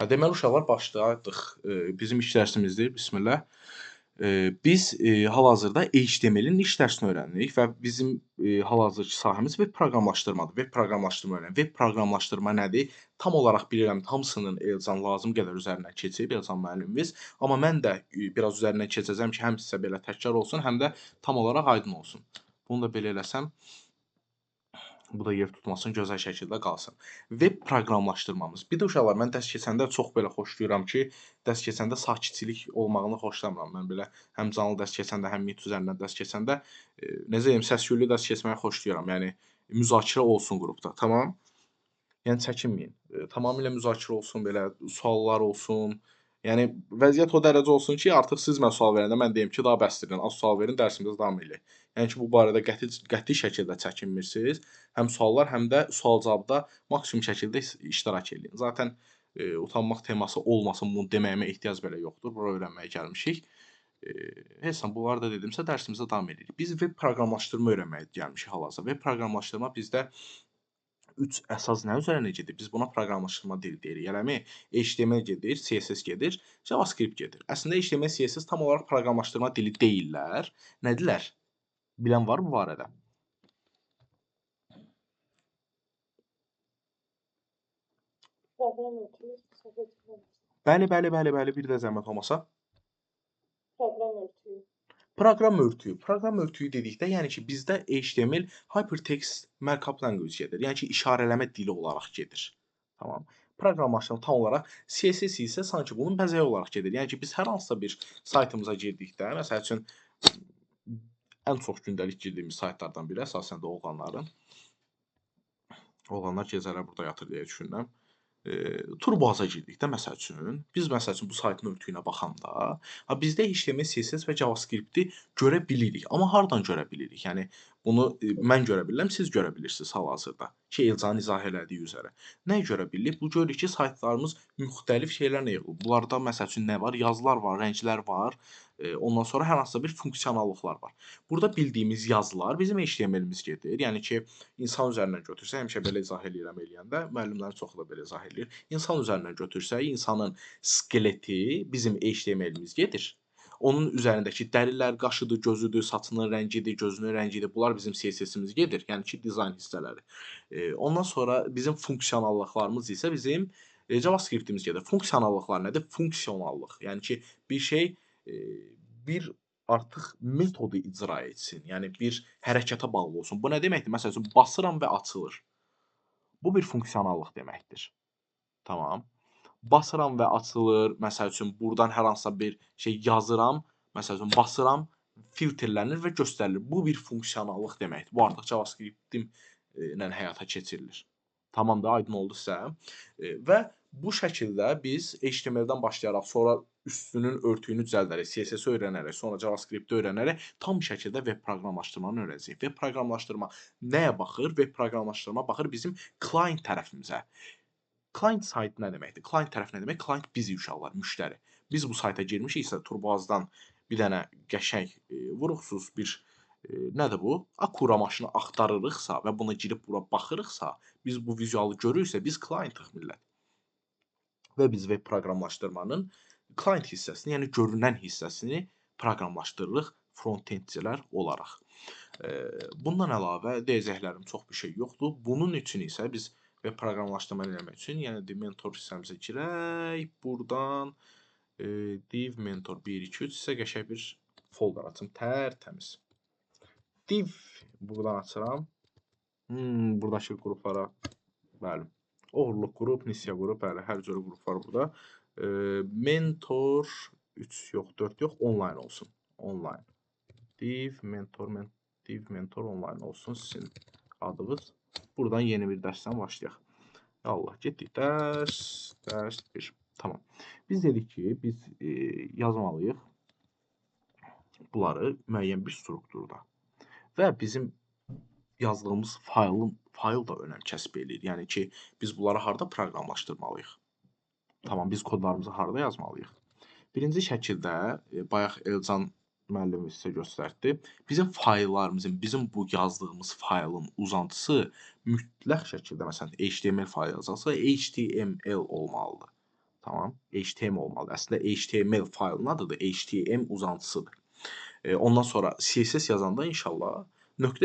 Hə, deməli uşaqlar başladıq. Bizim iş dərsimizdir. Bismillah. Biz hal-hazırda HTML-in iş dərsini öyrənirik və bizim hal-hazırki sahəmiz web proqramlaşdırmadır. Web proqramlaşdırma öyrənirik. Web proqramlaşdırma nədir? Tam olaraq bilirəm, hamısının Elcan lazım qədər üzərindən keçib, Elcan müəllimimiz. Amma mən də biraz üzərindən keçəcəm ki, həm sizə belə təkrar olsun, həm də tam olaraq aydın olsun. Bunu da belə eləsəm, bu da yer tutmasın, gözəl şəkildə qalsın. Web proqramlaşdırmamız. Bir də uşaqlar, mən dərs keçəndə çox belə xoşlayıram ki, dərs keçəndə sakitçilik olmağını xoşlamıram. Mən belə həm canlı dərs keçəndə, həm Meet üzərindən dərs keçəndə, necə deyim, səs-küylü dərs keçməyi xoşlayıram. Yəni, müzakirə olsun qrupda, tamam? Yəni, çəkinməyin. Tamamilə müzakirə olsun, belə suallar olsun. Yəni, vəziyyət o dərəcə olsun ki, artıq siz mən sual verəndə mən deyim ki, daha bəsdirin, az sual verin, dərsimizə davam eləyək. Yəni ki, bu barədə qəti şəkildə çəkinmirsiniz. Həm suallar, həm də sual-cavabda maksimum şəkildə iştirak eləyin. Zaten utanmaq teması olmasın, bunu deməyimə ehtiyac belə yoxdur. Bura öyrənməyə gəlmişik. Heç nə, bunları da dedimsə, dərsimizə davam edirik. Biz web proqramlaşdırma öyrənməyə gəlmişik hal-hazırda. Web proqramlaşdırma bizdə 3 əsas nə üzərinə gedir? Biz buna proqramlaşdırma dili deyirik. Eləmi? HTML gedir, CSS gedir, JavaScript gedir. Əslində HTML, CSS tam olaraq proqramlaşdırma dili deyirlər. Nədirlər? Bilən var bu barədə? Proqram örtüyü. Bəli, bəli, bəli, bəli. Bir də zəhmət olmasa. Proqram örtüyü. Proqram örtüyü. Proqram örtüyü dedikdə, yəni ki, bizdə HTML Hypertext Markup Language gedir. Yəni ki, işarələmə dili olaraq gedir. Tamam. Proqramlaşdırma tam olaraq CSS isə sanki bunun bəzəyi olaraq gedir. Yəni ki, biz hər hansısa bir saytımıza girdikdə, məsəl üçün, ən çox gündəlik girdiyimiz saytlardan biri, əsasən də oğlanların. Oğlanlar gecələr burada yatır deyə düşünürəm. Turboaza girdikdə, məsəl üçün, biz məsəl üçün bu saytın örtüyünə baxanda, bizdə HTML, CSS və JavaScript-i görə bilirik. Amma hardan görə bilirik? Yəni, bunu mən görə bilirəm, siz görə bilirsiniz hal-hazırda ki, Elcanın izah elədiyi üzərə. Nə görə bilirik? Bu görürük ki, saytlarımız müxtəlif şeylərlə yığılıb. Bunlarda məsəl üçün nə var? Yazılar var, rənglər var. Ondan sonra hər hansısa bir funksionallıqlar var. Burada bildiyimiz yazılar bizim HTML-imiz gedir. Yəni ki, insan üzərindən götürsək, həmişə belə izah eləyirəm eləyəndə, müəllimlərin çoxu da belə izah eləyir. İnsan üzərindən götürsək, insanın skeleti bizim HTML-imiz gedir. Onun üzərindəki dərilər, qaşıdır, gözüdür, saçının rəngidir, gözünün rəngidir. Bunlar bizim CSS-imiz gedir. Yəni ki, dizayn hissələri. Ondan sonra bizim funksionallıqlarımız isə bizim JavaScript-imiz gedir. Funksionallıqlar nədir? Funksionallıq. Yəni ki, bir şey bir artıq metodu icra etsin. Yəni bir hərəkətə bağlı olsun. Bu nə deməkdir? Məsəl üçün, basıram və açılır. Bu bir funksionallıq deməkdir. Tamam. Basıram və açılır. Məsəl üçün, buradan hər hansısa bir şey yazıram. Məsəl üçün, basıram, filtrlənir və göstərilir. Bu bir funksionallıq deməkdir. Bu artıq JavaScript-imlə həyata keçirilir. Tamamdır, aydın oldu sizə. Və bu şəkildə biz HTML-dən başlayaraq sonra üstünün örtüyünü düzəldərək, CSS-i öyrənərək, sonra JavaScript-i öyrənərək tam şəkildə web proqramlaşdırmanı öyrənəcəyik. Web proqramlaşdırma nəyə baxır? Web proqramlaşdırma baxır bizim client tərəfimizə. Client side nə deməkdir? Client tərəf nə demək? Client bizi uşaqlar, müştəri. Biz bu sayta girmişiksə, Turboazdan bir dənə qəşəng, vuruqsuz bir, nədir bu? Acura maşını axtarırıqsa və buna girib bura baxırıqsa, biz bu vizualı görürüksə, biz client-ıq millət. Və biz web proqramlaşdırmanın client hissəsini, yəni görünən hissəsini proqramlaşdırırıq frontendçilər olaraq. Bundan əlavə deyəcəklərim çox bir şey yoxdur. Bunun üçün isə biz web proqramlaşdırma eləmək üçün, yəni mentor hissəmizə girək. Buradan div mentor 1, 2, 3 sizə qəşəng bir folder açım, tərtəmiz. Div buradan açıram. Buradakı qruplara, bəli. Oğurluq qrup, Nisya qrup, bəli, hər cür qrup var burada. Mentor 3 yox, 4 yox, online olsun. Online. Div mentor, div mentor online olsun sizin adınız. Buradan yeni bir dərsdən başlayaq. Ya Allah, getdik. Dərs, dərs 1. Tamam. Biz dedik ki, biz yazmalıyıq bunları müəyyən bir strukturda. Və bizim yazdığımız fayl da önəm kəsb eləyir. Yəni ki, biz bunları harda proqramlaşdırmalıyıq? Tamam, biz kodlarımızı harda yazmalıyıq? Birinci şəkildə, bayaq Elcan müəllimi sizə göstərdi. Bizim fayllarımızın, bizim bu yazdığımız faylın uzantısı mütləq şəkildə, məsələn, HTML fayl yazarsa, HTML olmalıdır. Tamam. HTML olmalıdır. Əslində HTML faylının adıdır. HTML uzantısıdır. Ondan sonra CSS yazanda inşallah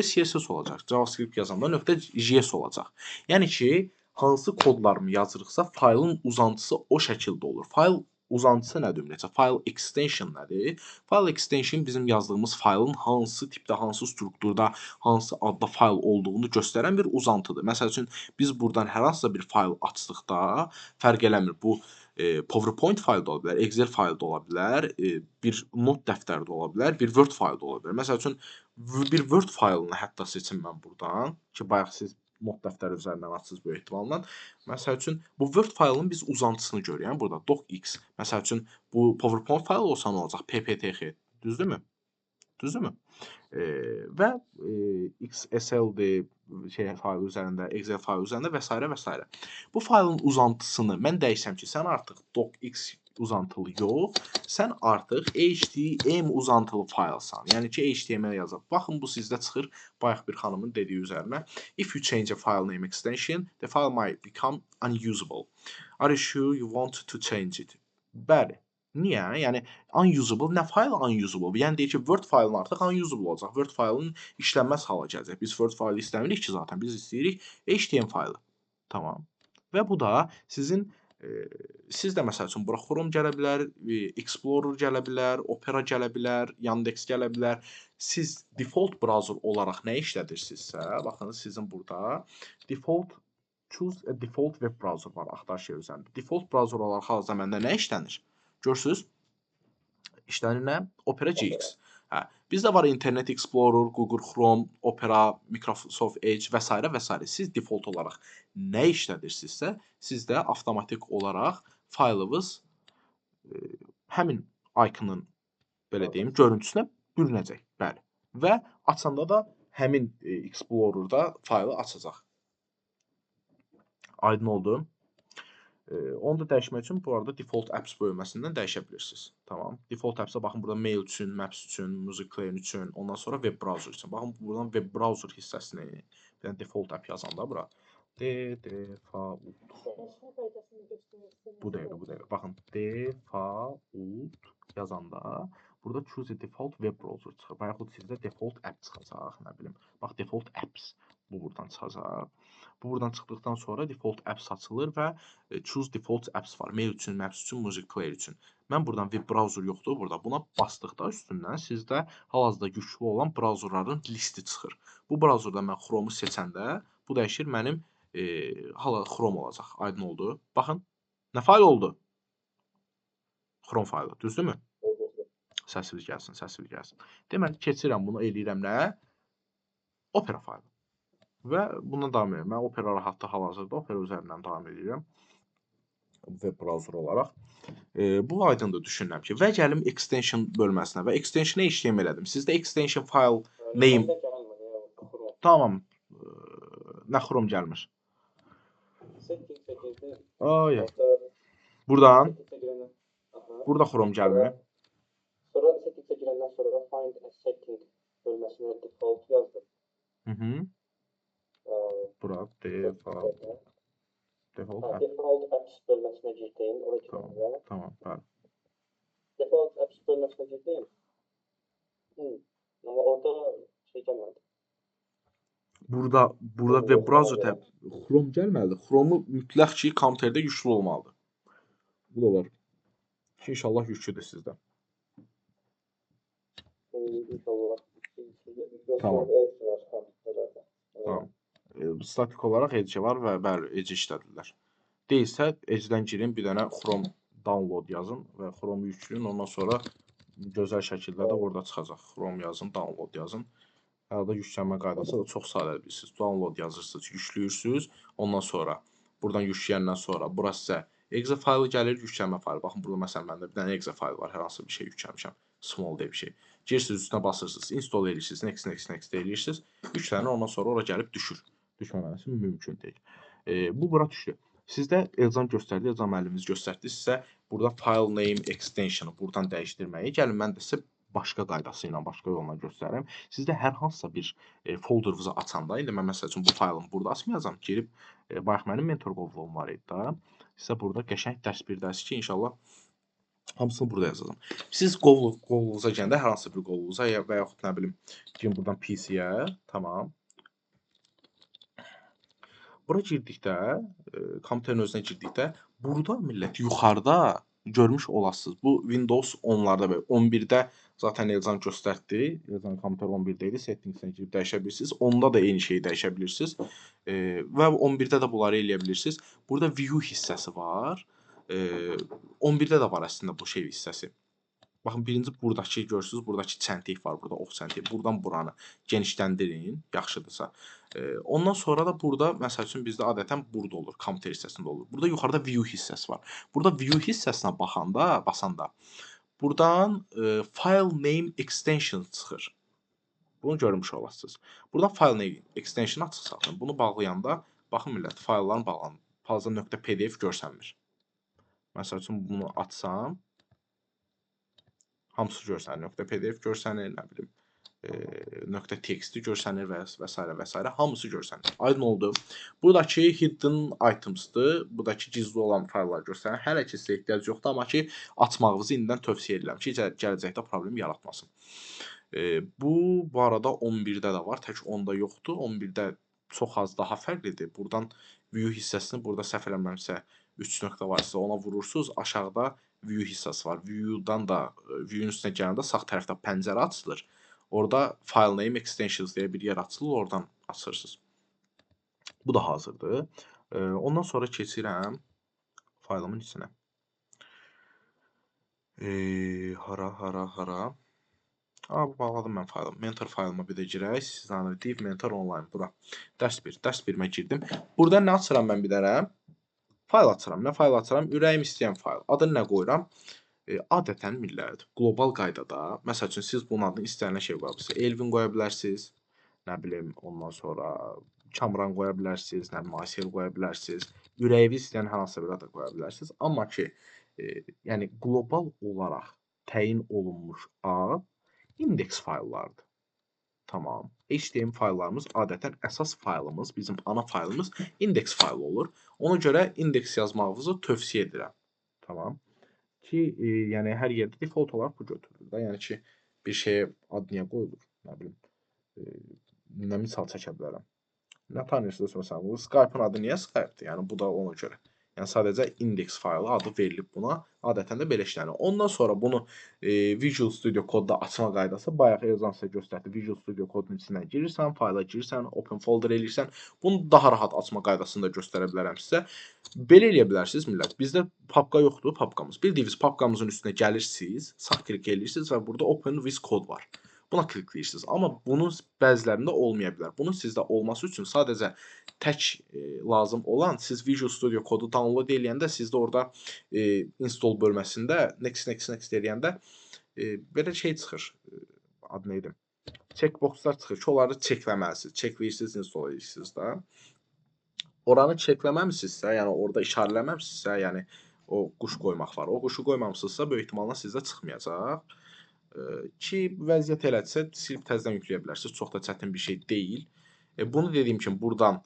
.css olacaq. JavaScript yazanda .js olacaq. Yəni ki, hansı kodlarımı yazırıqsa faylın uzantısı o şəkildə olur. Fayl uzantısı nədir ümumiyyətcə? File extension nədir? File extension bizim yazdığımız faylın hansı tipdə, hansı strukturda, hansı adda fayl olduğunu göstərən bir uzantıdır. Məsəl üçün, biz buradan hər hansısa bir fayl açdıqda fərq eləmir. Bu PowerPoint faylı da ola bilər, Excel faylı da ola bilər, bir not dəftəri də ola bilər, bir Word faylı da ola bilər. Məsəl üçün, bir Word faylını hətta seçim mən buradan ki, bayaq siz not dəftəri üzərindən açsınız böyük ehtimalla. Məsəl üçün, bu Word faylının biz uzantısını görürük. Yəni burada docx. Məsəl üçün, bu PowerPoint faylı olsa nə olacaq? PPTX. Düzdürmü? Düzdürmü? Və XSL-dir şey faylı üzərində, Excel faylı üzərində və s. və s. Bu faylın uzantısını mən dəyişsəm ki, sən artıq docx uzantılı yox, sən artıq HTML uzantılı faylsan. Yəni ki, HTML yazıb. Baxın, bu sizdə çıxır bayaq bir xanımın dediyi üzərinə. If you change a file name extension, the file might become unusable. Are you sure you want to change it? Bəli. Niyə? Yəni unusable, nə fayl unusable? Yəni deyir ki, Word faylın artıq unusable olacaq. Word faylının işlənməz hala gələcək. Biz Word faylı istəmirik ki, zaten biz istəyirik HTML faylı. Tamam. Və bu da sizin siz də məsəl üçün bura Chrome gələ bilər, Explorer gələ bilər, Opera gələ bilər, Yandex gələ bilər. Siz default browser olaraq nə işlədirsinizsə, baxın sizin burada default choose a default web browser var axtarış yeri üzərində. Default browser olaraq hal-hazırda məndə nə işlənir? Görürsüz? İşlənir nə? Opera GX. Hə, bizdə var Internet Explorer, Google Chrome, Opera, Microsoft Edge və s. və s. Siz default olaraq nə işlədirsinizsə, sizdə avtomatik olaraq faylınız həmin iconun belə deyim, görüntüsünə bürünəcək. Bəli. Və açanda da həmin Explorer'da faylı açacaq. Aydın oldu. Onu da dəyişmək üçün bu arada Default Apps bölməsindən dəyişə bilirsiniz. Tamam. Default Apps-a baxın, burada Mail üçün, Maps üçün, Music Player üçün, ondan sonra Web Browser üçün. Baxın, buradan Web Browser hissəsini, bir dənə Default App yazanda bura default. Bu dəqiqə, bu dəqiqə. Baxın, default yazanda burada Choose a Default Web Browser çıxır. Və yaxud sizdə Default App çıxacaq, nə bilim. Bax, Default Apps bu buradan çıxacaq. Bu buradan çıxdıqdan sonra Default Apps açılır və Choose Default Apps var. Mail üçün, Maps üçün, Music Player üçün. Mən buradan web browser yoxdur burada. Buna basdıqda üstündən sizdə hal-hazırda yüklü olan browserların listi çıxır. Bu browserda mən Chrome-u seçəndə bu dəyişir mənim hala Chrome olacaq. Aydın oldu. Baxın, nə fayl oldu? Chrome faylı, düzdürmü? Səsiniz gəlsin, səsiniz gəlsin. Deməli, keçirəm bunu, eləyirəm nə? Opera faylı. Və bundan davam edirəm. Mən Opera rahatda hal-hazırda Opera üzərindən davam edirəm. Web browser olaraq. Bu aydındır düşünürəm ki. Və gəlim extension bölməsinə və extension-a HTML elədim. Sizdə extension file name... Tamam. Nə Chrome gəlmir? Ay. Buradan. Burada Chrome gəlmir. Sonra settings'e girəndən sonra find a setting bölməsinə default yazdım. Bura default. Default app. Default apps bölməsinə girdim. Ora girəndə. Tamam, bəli. Default apps bölməsinə girdim. Amma orada şey gəlmədi. Burada web browser təb Chrome gəlməlidir. Chrome-u mütləq ki, kompüterdə yüklü olmalıdır. Bu da var. Ki, inşallah yüklüdür sizdə. İnşallah. Tamam. Tamam. Statik olaraq Edge var və bəli, Edge işlədirlər. Deyilsə, Edge-dən girin, bir dənə Chrome download yazın və Chrome-u yükləyin. Ondan sonra gözəl şəkildə də orada çıxacaq. Chrome yazın, download yazın. Arada yüklənmə qaydası da çox sadə bilirsiniz. Download yazırsınız, yükləyirsiniz. Ondan sonra, buradan yükləyəndən sonra bura sizə exe faylı gəlir, yüklənmə faylı. Baxın, burada məsələn məndə bir dənə exe faylı var, hər hansı bir şey yükləmişəm. Small deyə bir şey. Girirsiniz, üstünə basırsınız, install edirsiniz, next, next, next edirsiniz. Yüklənir, ondan sonra ora gəlib düşür. Düşməməsi mümkün deyil. Bu bura düşdü. Sizdə Elcan göstərdi, Elcan müəllimimiz göstərdi sizə burada file name extension'ı buradan dəyişdirməyi. Gəlin, mən də sizə başqa qaydası ilə, başqa yolla göstərim. Sizdə hər hansısa bir folderunuzu açanda, indi mən məsəl üçün bu faylımı burada açmayacağam. Girib, bayaq mənim mentor qovluğum var idi da. Sizə burada qəşəng dərs bir dərs ki, inşallah hamısını burada yazacağam. Siz Google-uza gələndə hər hansı bir Google-uza və yaxud nə bilim, girin buradan PC-yə, tamam. Bura girdikdə, kompüterin özünə girdikdə, burada millət yuxarıda görmüş olasınız. Bu Windows 10-larda belə 11-də zaten Elcan göstərdi. Elcan kompüter 11-də idi. Settings'ə girib dəyişə bilirsiniz. Onda da eyni şeyi dəyişə bilirsiniz. Və 11-də də bunları eləyə bilirsiniz. Burada view hissəsi var. 11-də də var əslində bu şey hissəsi. Baxın, birinci buradakı görürsünüz, buradakı çəntik var, burada ox çəntiyi. Buradan buranı genişləndirin, yaxşıdırsa. Ondan sonra da burada, məsəl üçün bizdə adətən burada olur, kompüter hissəsində olur. Burada yuxarıda view hissəsi var. Burada view hissəsinə baxanda, basanda buradan file name extension çıxır. Bunu görmüş olasınız. Buradan file name extension açıq saxlayın. Bunu bağlayanda, baxın millət, faylların bağlanır. Fazla .pdf görsənmir. Məsəl üçün bunu açsam, hamısı görsənir. .pdf görsənir, nə bilim, .txt görsənir və və s. və s. hamısı görsənir. Aydın oldu. Buradakı hidden items'dır. Buradakı gizli olan fayllar görsənir. Hələ ki sizə ehtiyac yoxdur, amma ki açmağınızı indidən tövsiyə edirəm ki, gələcəkdə problem yaratmasın. Bu arada 11-də də var, tək 10-da yoxdur. 11-də çox az daha fərqlidir. Buradan view hissəsini burada səhv eləmirəmsə 3 nöqtə varsa ona vurursunuz. Aşağıda view hissəsi var. View-dan da view-nun üstünə gələndə sağ tərəfdə pəncərə açılır. Orada file name extensions deyə bir yer açılır, oradan açırsınız. Bu da hazırdır. Ondan sonra keçirəm faylımın içinə. Hara? Aa, bağladım mən faylımı. Mentor faylıma bir də girək. Siz div mentor online bura. Dərs 1. Dərs 1-mə girdim. Burada nə açıram mən bir dənə? Fayl açıram. Nə fayl açıram? Ürəyim istəyən fayl. Adını nə qoyuram? Adətən millət qlobal qaydada, məsəl üçün siz bunun adını istənilən şey qoya bilərsiniz. Elvin qoya bilərsiniz. Nə bilim, ondan sonra Kamran qoya bilərsiniz, nə bilim, Aysel qoya bilərsiniz. Ürəyiniz istəyən hər hansısa bir ad qoya bilərsiniz. Amma ki, yəni qlobal olaraq təyin olunmuş ad indeks fayllardır. Tamam. HTML fayllarımız adətən əsas faylımız, bizim ana faylımız indeks faylı olur. Ona görə indeks yazmağınızı tövsiyə edirəm. Tamam. Ki, yəni hər yerdə default olaraq bu götürülür də. Yəni ki, bir şeyə ad niyə qoyulur? Nə bilim, nə misal çəkə bilərəm? Nə tanıyırsınız məsələn? Bu Skype-ın adı niyə Skype-dir? Yəni bu da ona görə. Yəni sadəcə indeks faylı adı verilib buna. Adətən də belə işlənir. Ondan sonra bunu Visual Studio Code-da açma qaydası bayaq Elzan sizə göstərdi. Visual Studio Code-un içindən girirsən, fayla girirsən, open folder eləyirsən. Bunu daha rahat açma qaydasını da göstərə bilərəm sizə. Belə eləyə bilərsiniz millət. Bizdə papka yoxdur, papkamız. Bildiyiniz papkamızın üstünə gəlirsiniz, sağ klik eləyirsiniz və burada Open with Code var. Buna klikləyirsiniz. Amma bunun bəzilərində olmaya bilər. Bunun sizdə olması üçün sadəcə tək lazım olan siz Visual Studio Code-u download eləyəndə sizdə orada install bölməsində next next next eləyəndə belə şey çıxır. Adı nə idi? Checkboxlar çıxır ki, onları çekləməlisiniz. Çekləyirsiniz, install edirsiniz də. Oranı çekləməmisinizsə, yəni orada işarələməmisinizsə, yəni o quş qoymaq var. O quşu qoymamısınızsa, böyük ehtimalla sizdə çıxmayacaq. Ki vəziyyət elədirsə, silib təzədən yükləyə bilərsiniz. Çox da çətin bir şey deyil. Bunu dediyim kimi buradan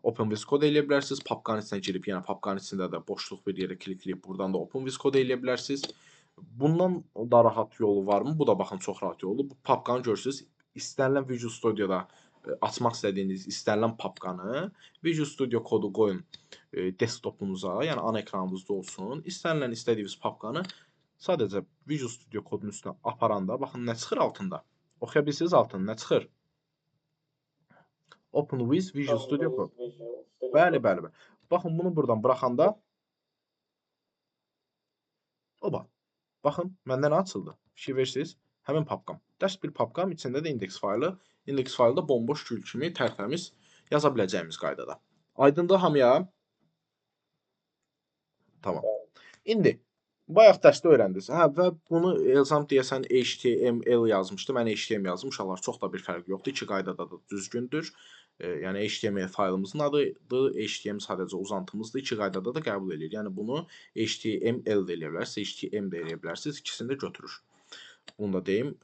Open with Code eləyə bilərsiniz. Papkanın içinə girib, yəni papkanın içində də boşluq bir yerə klikləyib buradan da Open with Code eləyə bilərsiniz. Bundan da rahat yolu varmı? Bu da baxın çox rahat yoludur. Bu papkanı görürsünüz. İstənilən Visual Studio'da açmaq istədiyiniz istənilən papkanı Visual Studio Code-u qoyun desktopunuza, yəni ana ekranınızda olsun. İstənilən istədiyiniz papkanı sadəcə Visual Studio Code-un üstünə aparanda baxın nə çıxır altında. Oxuya bilirsiniz altında nə çıxır? Open with Visual Studio Code. Bəli, bəli, bəli. Baxın bunu buradan buraxanda oba. Baxın məndə nə açıldı? Fikir verirsiniz? Həmin papkam. Dərs bir papkam, içində də indeks faylı. İndeks faylı da bomboş gül kimi tərtəmiz yaza biləcəyimiz qaydada. Aydındır hamıya? Tamam. İndi bayaq dərsdə öyrəndiniz. Hə, və bunu Elzam deyəsən HTML yazmışdı. Mən HTML yazdım. Uşaqlar, çox da bir fərqi yoxdur. İki qaydada da düzgündür. Yəni HTML faylımızın adıdır. HTML sadəcə uzantımızdır. İki qaydada da qəbul eləyir. Yəni bunu HTML də eləyə bilərsiniz, HTML də eləyə bilərsiniz. İkisini də götürür. Bunu da deyim,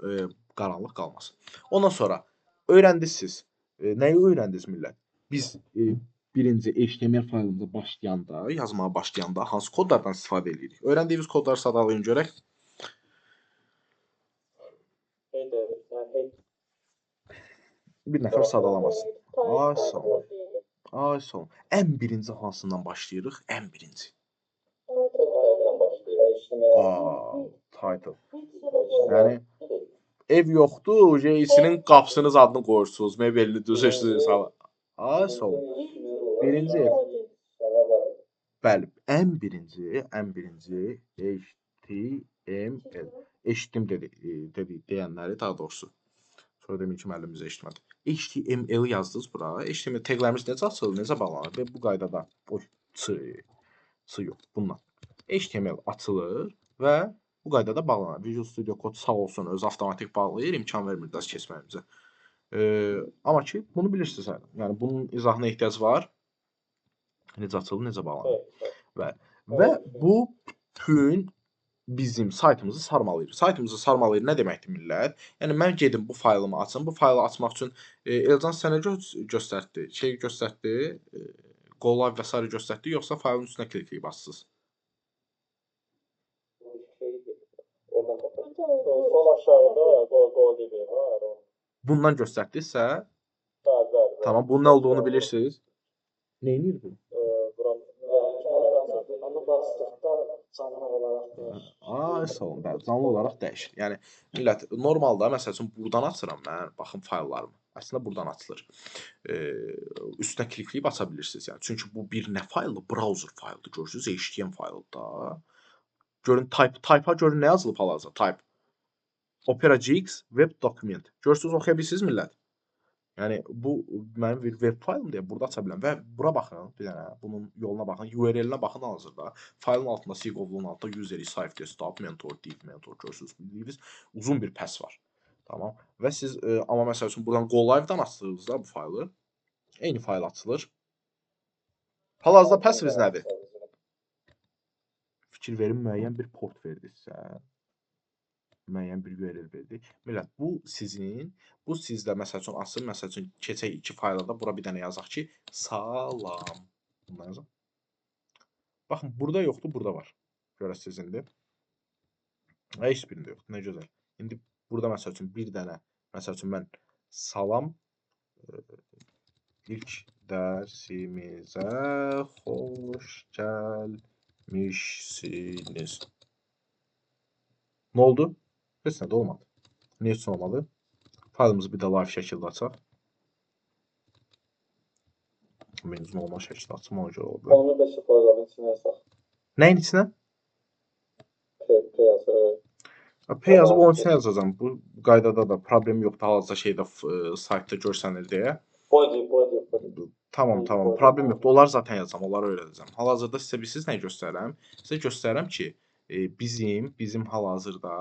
qaranlıq qalmasın. Ondan sonra öyrəndiniz siz. Nəyi öyrəndiniz millət? Biz birinci HTML faylımıza başlayanda, yazmağa başlayanda hansı kodlardan istifadə edirik? Öyrəndiyimiz kodları sadalayın görək. Header, yəni bir nəfər sadalamasın. Ay sağ ol. Ay sağ ol. Ən birinci hansından başlayırıq? Ən birinci. Title'dan başlayır. Aa, title. Yəni ev yoxdur, JC-nin qapısının adını qoyursunuz, mebelini düzürsünüz. Ay sağ ol. Birinci ev. Bəli, ən birinci HTML. Eşitdim dedi, deyənləri daha doğrusu. Sonra demin ki, müəllimimiz eşitmədi. HTML yazdınız bura. HTML taglərimiz necə açılır, necə bağlanır və bu qaydada o C yox, bundan. HTML açılır və bu qaydada bağlanır. Visual Studio Code sağ olsun özü avtomatik bağlayır, imkan vermir dərs keçməyimizə. Amma ki, bunu bilirsiniz. Yəni bunun izahına ehtiyac var. Necə açılır, necə bağlanır. Və bu bütün bizim saytımızı sarmalayır. Saytımızı sarmalayır nə deməkdir millət? Yəni mən gedim bu faylımı açım. Bu faylı açmaq üçün Elcan sənə göstərdi, şey göstərdi, Go Live və sairə göstərdi, yoxsa faylın üstünə klikləyib açsınız? Sol aşağıda Go Live var. Bundan göstərdisə, bəli, bəli. Tamam, bunun nə olduğunu bilirsiniz. Nə edir bu? Onu basdıqda canlı olaraq dəyişir. Ay, sağ olun, bəli, canlı olaraq dəyişir. Yəni, millət, normalda, məsəl üçün, buradan açıram mən, baxın fayllarımı. Əslində, buradan açılır. Üstünə klikləyib aça bilirsiniz. Yəni, çünki bu bir nə fayldır? Browser fayldır, görürsünüz, HTML fayldır da. Görün, type-a görün, nə yazılıb hal-hazırda? Type. Opera GX Web Document. Görürsünüz, oxuya bilirsiniz, millət? Yəni, bu mənim bir web faylım deyə burada aça bilirəm və bura baxın, bir dənə, bunun yoluna baxın, URL-inə baxın hal-hazırda. Faylın altında, Sigovlunun altında user save desktop, mentor, div, mentor görürsünüz, bildiyiniz uzun bir pəs var. Tamam. Və siz, amma məsəl üçün, buradan Go Live-dan açdığınızda bu faylı, eyni fayl açılır. Hal-hazırda pəsiniz nədir? Fikir verin, müəyyən bir port verdinizsə, müəyyən bir URL verdi. Millət, bu sizin, bu sizdə məsəl üçün açın, məsəl üçün keçək iki fayla da bura bir dənə yazaq ki, salam. Bundan yazaq. Baxın, burada yoxdur, burada var. Görəsiniz indi. Heç birində yoxdur, nə gözəl. İndi burada məsəl üçün bir dənə, məsəl üçün mən salam ilk dərsimizə xoş gəlmişsiniz. Nə oldu? Heç nə də olmadı. Niyə üçün olmadı? Faylımızı bir də live şəkildə açaq. Mən normal şəkildə açım, ona görə ola bilər. Onu 5 proqramın içinə yazaq. Nəyin içinə? P yazıb. P yazıb onun içinə yazacağam. Bu qaydada da problem yoxdur. Hal-hazırda şeydə saytda görsənir deyə. Body. Tamam, tamam. Problem yoxdur. Onları zaten yazacağam, onları öyrədəcəm. Hal-hazırda sizə bilirsiniz nə göstərirəm? Sizə göstərirəm ki, bizim hal-hazırda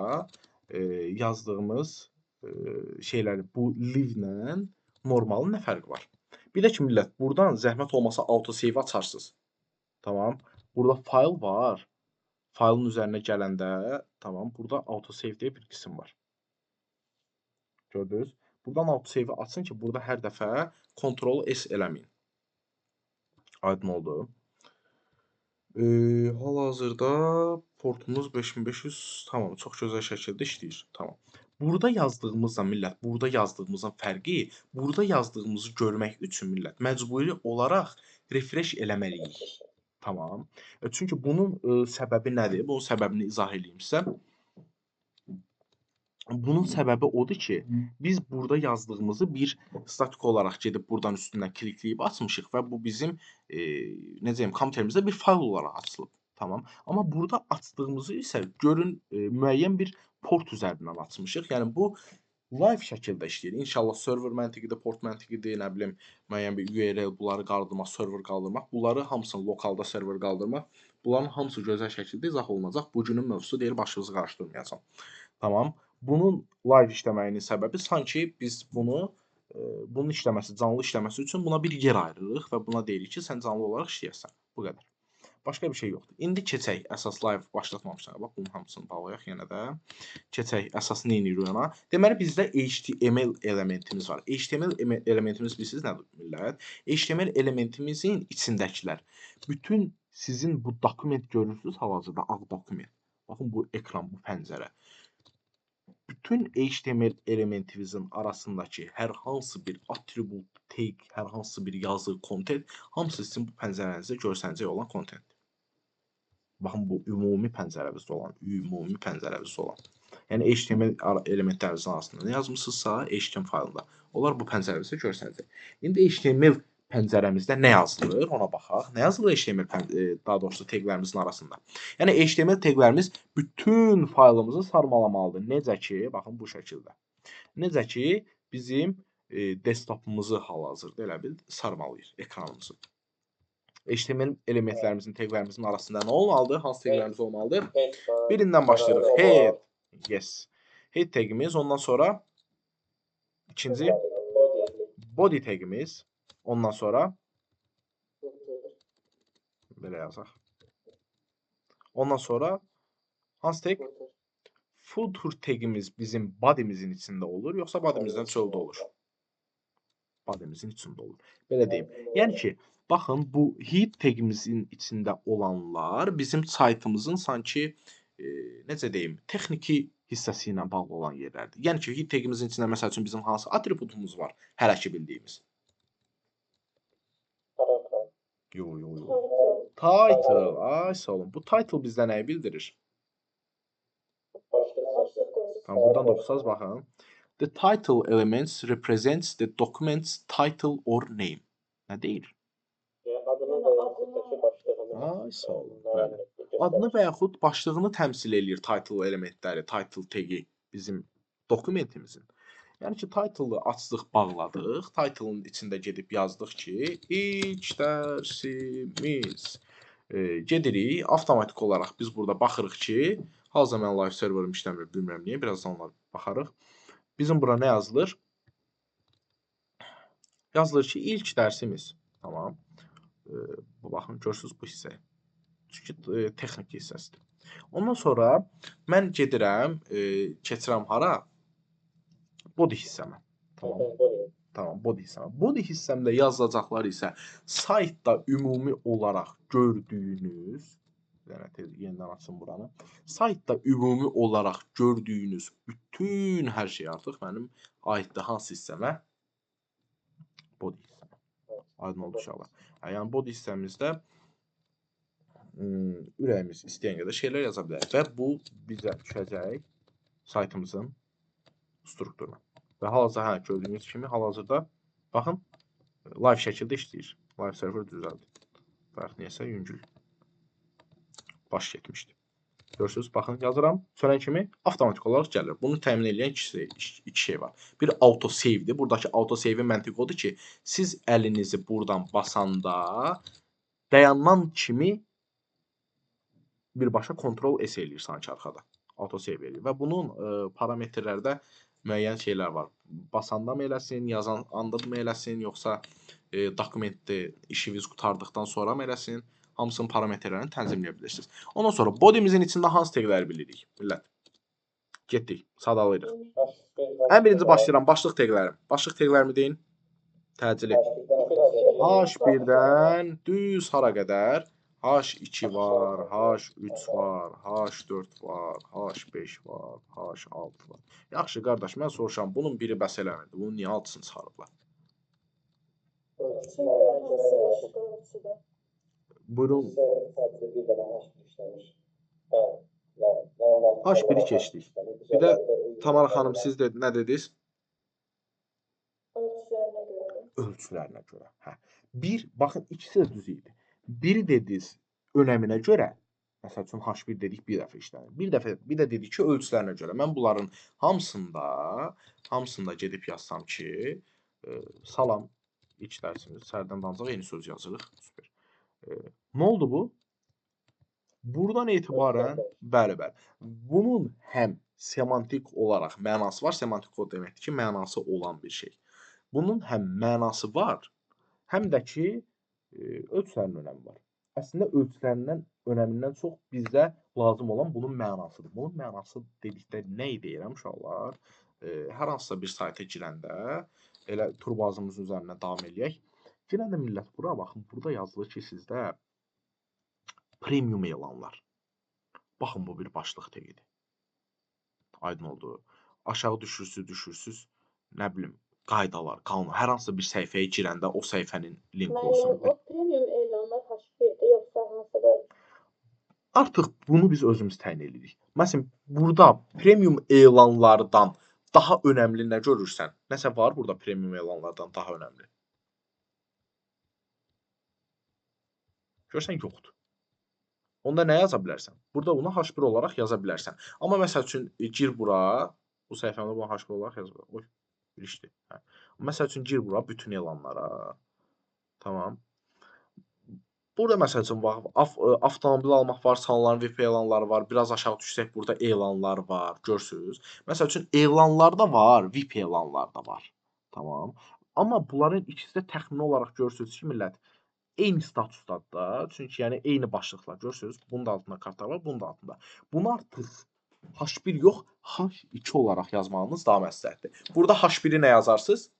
yazdığımız şeyləri bu live-lə normalın nə fərqi var? Bir də ki, millət, buradan zəhmət olmasa autosave açarsınız. Tamam. Burada fayl var. Faylın üzərinə gələndə, tamam, burada autosave deyə bir qism var. Gördünüz? Buradan autosave açın ki, burada hər dəfə Ctrl S eləməyin. Aydın oldu. Hal-hazırda portumuz 5500, tamam, çox gözəl şəkildə işləyir. Tamam. Burada yazdığımızla millət, burada yazdığımızın fərqi, burada yazdığımızı görmək üçün millət məcburi olaraq refresh eləməliyik. Tamam. Çünki bunun səbəbi nədir? Bunun səbəbini izah eləyim sizə. Bunun səbəbi odur ki, biz burada yazdığımızı bir statik olaraq gedib buradan üstündən klikləyib açmışıq və bu bizim, necə deyim, kompüterimizdə bir fayl olaraq açılıb. Tamam. Amma burada açdığımızı isə görün, müəyyən bir port üzərindən açmışıq. Yəni bu live şəkildə işləyir. İnşallah server məntiqidir, port məntiqidir, nə bilim, müəyyən bir URL bunları qaldırmaq, server qaldırmaq, bunları hamısını lokalda server qaldırmaq, bunların hamısı gözəl şəkildə izah olunacaq. Bu günün mövzusu deyil, başınızı qarışdırmayacağam. Tamam. Bunun live işləməyinin səbəbi sanki biz bunu, bunun işləməsi, canlı işləməsi üçün buna bir yer ayırırıq və buna deyirik ki, sən canlı olaraq işləyəsən. Bu qədər. Başqa bir şey yoxdur. İndi keçək əsas live başlatmamışdan qabaq bunun hamısını bağlayaq yenə də. Keçək əsas nə edirik ona. Deməli bizdə HTML elementimiz var. HTML elementimiz bilirsiniz nədir millət? HTML elementimizin içindəkilər. Bütün sizin bu dokument görürsünüz hal-hazırda ağ dokument. Baxın bu ekran, bu pəncərə. Bütün HTML elementimizin arasındakı hər hansı bir atribut, tag, hər hansı bir yazı, content, hamısı sizin bu pəncərənizdə görsənəcək olan contentdir. Baxın bu ümumi pəncərəmizdə olan, ümumi pəncərəmizdə olan. Yəni HTML elementlərimizin arasında nə yazmısınızsa HTML faylında, onlar bu pəncərəmizdə görsənəcək. İndi HTML pəncərəmizdə nə yazılır, ona baxaq. Nə yazılır HTML daha doğrusu taglərimizin arasında? Yəni HTML taglərimiz bütün faylımızı sarmalamalıdır. Necə ki, baxın bu şəkildə. Necə ki, bizim desktopumuzu hal-hazırda elə bil sarmalayır ekranımızı. HTML elementlərimizin, taglərimizin arasında nə olmalıdır? Hansı taglərimiz olmalıdır? Birindən başlayırıq. Head. Yes. Head tagimiz, ondan sonra ikinci body tagimiz, ondan sonra belə yazaq. Ondan sonra hansı tag? Footer tagimiz bizim body'mizin içində olur, yoxsa body'mizdən çöldə olur? Body'mizin içində olur. Belə deyim. Yəni ki, baxın bu head tagimizin içində olanlar bizim saytımızın sanki necə deyim, texniki hissəsi ilə bağlı olan yerlərdir. Yəni ki, head tagimizin içində məsəl üçün bizim hansı atributumuz var? Hələ ki bildiyimiz. Yo, yo, yo. Title. Ay, sağ olun. Bu title bizdə nəyi bildirir? Tamam, buradan da oxusaz baxın. The title elements represents the document's title or name. Nə deyir? Yəni adını və yaxud da ki başlığını. Ay, sağ olun. Bəli. Adını və yaxud başlığını təmsil eləyir title elementləri, title tagi bizim dokumentimizin. Yəni ki, title'ı açdıq, bağladıq. Title'ın içində gedib yazdıq ki, ilk dərsimiz. Gedirik, avtomatik olaraq biz burada baxırıq ki, hazırda mən live serverim işləmir, bilmirəm niyə, birazdan onlara baxarıq. Bizim bura nə yazılır? Yazılır ki, ilk dərsimiz. Tamam. Baxın, görürsünüz bu hissəyi. Çünki texniki hissəsidir. Ondan sonra mən gedirəm, keçirəm hara? Body hissəmə. Tamam. Tamam, body hissəmə. Body hissəmdə yazılacaqlar isə saytda ümumi olaraq gördüyünüz, yəni tez yenidən açım buranı. Saytda ümumi olaraq gördüyünüz bütün hər şey artıq mənim aiddir hansı hissəmə? Body hissəmə. Aydın oldu inşallah. Yəni body hissəmizdə ürəyimiz istəyən qədər şeylər yaza bilərik və bu bizə düşəcək saytımızın strukturuna. Və hal-hazırda, hə, gördüyünüz kimi hal-hazırda baxın live şəkildə işləyir. Live server düzəldi. Bayaq niyəsə yüngül baş getmişdi. Görürsünüz, baxın yazıram, sönən kimi avtomatik olaraq gəlir. Bunu təmin edən iki şey var. Bir auto-save-dir. Buradakı auto-save-in məntiqi odur ki, siz əlinizi buradan basanda dayanan kimi birbaşa Ctrl S eləyir sanki arxada. Auto-save eləyir və bunun parametrlərdə müəyyən şeylər var. Basanda mı eləsin, yazan anda mı eləsin, yoxsa dokumentdə işiniz qurtardıqdan sonra mı eləsin? Hamısının parametrlərini tənzimləyə bilirsiniz. Ondan sonra bodymizin içində hansı tagləri bilirik, millət? Getdik, sadalayırıq. Ən birinci başlayıram, başlıq taglərim. Başlıq taglərimi deyin. Təcili. H1-dən düz hara qədər? H2 var, H3 var, H4 var, H5 var, H6 var. Yaxşı qardaş, mən soruşam, bunun biri bəs eləmirdi. Bunun niyə altısını çıxarıblar? Buyurun. H1-i keçdik. Bir də Tamara xanım, siz də nə dediniz? Ölçülərinə görə. Ölçülərinə görə. Hə. Bir, baxın, ikisi də düz idi. Biri dediniz önəminə görə, məsəl üçün H1 dedik bir dəfə işlənir. Bir dəfə, bir də dedik ki, ölçülərinə görə. Mən bunların hamısında gedib yazsam ki, salam ilk dərsimiz sərdən ancaq eyni söz yazırıq. Super. Nə oldu bu? Buradan etibarən, bəli, bəli. Bunun həm semantik olaraq mənası var. Semantik o deməkdir ki, mənası olan bir şey. Bunun həm mənası var, həm də ki, ölçülərin önəmi var. Əslində ölçülərindən önəmindən çox bizə lazım olan bunun mənasıdır. Bunun mənası dedikdə nə deyirəm uşaqlar? Hər hansısa bir sayta girəndə elə turbazımızın üzərindən davam eləyək. Girəndə millət bura baxın, burada yazılır ki, sizdə premium elanlar. Baxın, bu bir başlıq teqidir. Aydın oldu. Aşağı düşürsüz, düşürsüz, nə bilim, qaydalar, qanun, hər hansısa bir səhifəyə girəndə o səhifənin linki olsun. Müəllim, o premium elanlar H1-dir yoxsa hansısa da Artıq bunu biz özümüz təyin edirik. Məsələn, burada premium elanlardan daha önəmli nə görürsən? Nəsə var burada premium elanlardan daha önəmli? Görürsən, yoxdur. Onda nə yaza bilərsən? Burada bunu H1 olaraq yaza bilərsən. Amma məsəl üçün gir bura, bu səhifəmdə bunu H1 olaraq yaza bilərəm. Oy, bir işdir. Hə. Məsəl üçün gir bura bütün elanlara. Tamam. Burada məsəl üçün bax, avtomobil almaq var, salonların VIP elanları var. Biraz aşağı düşsək burada elanlar var, görürsüz. Məsəl üçün elanlar da var, VIP elanlar da var. Tamam. Amma bunların ikisi də təxmini olaraq görürsüz ki, millət eyni statusdadır da. Çünki yəni eyni başlıqlar görürsüz. Bunun da altında kartlar var, bunun da altında. Bunu artıq H1 yox, H2 olaraq yazmağınız daha məsləhətdir. Burada H1-i nə yazarsınız?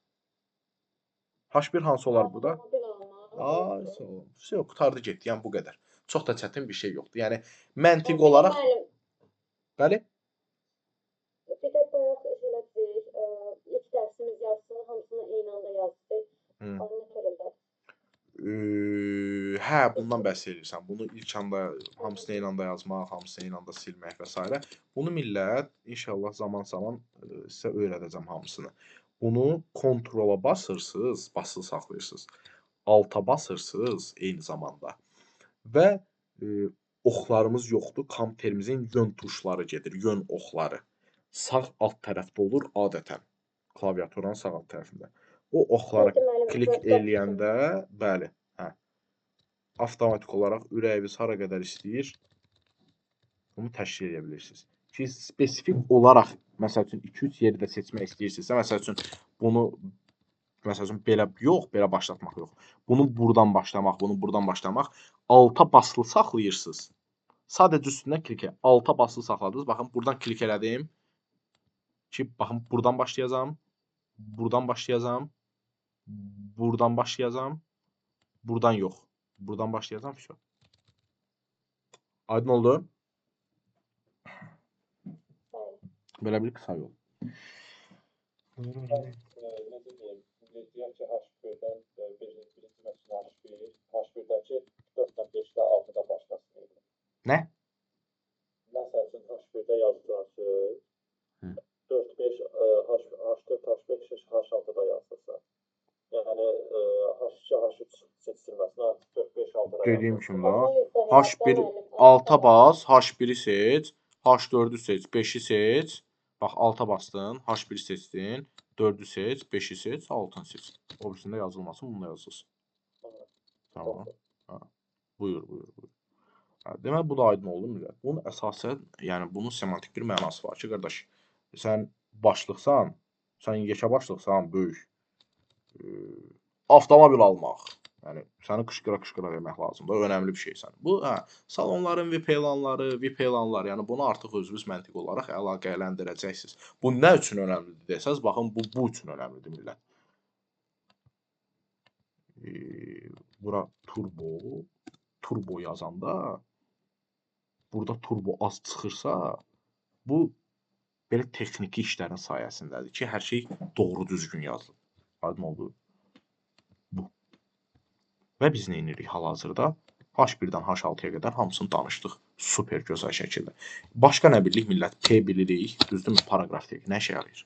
H1 hansı olar burada? Avtomobil almaq. Ay, sağ olun. Yox, qurtardı getdi. Yəni bu qədər. Çox da çətin bir şey yoxdur. Yəni məntiq olaraq, Müəllim, bəli, bir də bayaq elədik, ilk dərsimiz yazısını hamısını eyni anda yazdıq. Onu nə elədilər? Hə, bundan bəhs eləyirsən. Bunu ilk anda hamısını eyni anda yazmaq, hamısını eyni anda silmək və s. Bunu millət inşallah zaman-zaman sizə öyrədəcəm hamısını. Bunu kontrola basırsınız, basılı saxlayırsınız. Alta basırsınız eyni zamanda və oxlarımız yoxdur. Kompüterimizin yön tuşları gedir, yön oxları. Sağ alt tərəfdə olur adətən. Klaviaturanın sağ alt tərəfində. O oxlara klik eləyəndə, bəli, hə, avtomatik olaraq ürəyiniz hara qədər istəyir, bunu təşkil edə bilirsiniz. Ki, spesifik olaraq, məsəl üçün, 2-3 yeri də seçmək istəyirsinizsə, məsəl üçün, bunu, məsəl üçün, belə yox, belə başlatmaq yox. Bunu buradan başlamaq, bunu buradan başlamaq, alta basılı saxlayırsınız. Sadəcə üstündən klik elə. Alta basılı saxladınız. Baxın, buradan klik elədim ki, baxın, buradan başlayacağam, buradan başlayacağam, buradan başlayacağam, buradan yox, buradan başlayacağam, vəsə. Aydın oldu? Belə bir qısa yol. Necə deyim, deyək ki, H1-dən birinci məsələn H1, H1-dəki 4-dən 5-də 6-da başlasın. Nə? Məsəl üçün H1-də yazdılar ki, 4, 5, H4, H5, H6-da yazılsa. Yəni H2, H3 seçilməsin, 4, 5, 6-da. Dediyim kimi də H1 alta bas, H1-i seç, H4-ü seç, 5-i seç. Bax, alta bastın, H1-i seçdin, 4-ü seç, 5-i seç, 6-nı seç. O birisində yazılmasın, bunda yazılsın. Tamam. Ha. Buyur, buyur, buyur. Hə, deməli, bu da aydın oldu millət. Bunun əsasən, yəni bunun semantik bir mənası var ki, qardaş, sən başlıqsan, sən yekə başlıqsan, böyük. Avtomobil almaq. Yəni səni qışqıra-qışqıra demək lazımdır. Önəmli bir şeysən. Bu, hə, salonların VIP elanları, VIP elanlar, yəni bunu artıq özünüz məntiqi olaraq əlaqələndirəcəksiniz. Bu nə üçün önəmlidir desəz, baxın bu üçün önəmlidir millət. Bura turbo yazanda burada turbo az çıxırsa, bu belə texniki işlərin sayəsindədir ki, hər şey doğru düzgün yazılıb. Aydın oldu? Bu. Və biz nə edirik hal-hazırda? H1-dən H6-ya qədər hamısını danışdıq. Super gözəl şəkildə. Başqa nə bilirik millət? P bilirik. Düzdürmü? Paraqraf deyirik. Nə işə yarayır?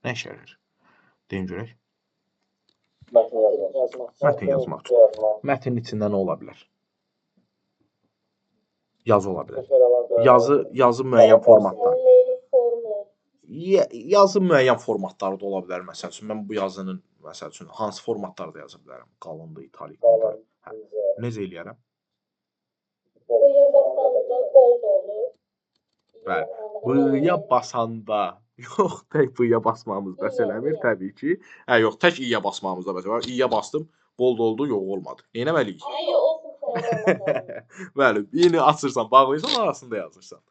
Nə işə yarayır? Deyin görək. Mətn yazmaq. Mətn yazmaq üçün. Mətnin içində nə ola bilər? Yazı ola bilər. Yazı müəyyən formatda. Yazı müəyyən formatlarda ola bilər. Məsəl üçün, mən bu yazının, məsəl üçün, hansı formatlarda yaza bilərəm? Qalındır, italik. Qalın, hə. Necə eləyərəm? B-ya basanda bold olur. Bəli. B-ya basanda, yox, tək B-ya basmamız bəs eləmir təbii ki. Hə, yox, tək i-ya basmamız da bəs eləmir. İ-ya bastım, bold oldu, yox olmadı. Neynəməliyik? Yox, olsun. Bəli, i-ni açırsan, bağlayırsan, arasında yazırsan.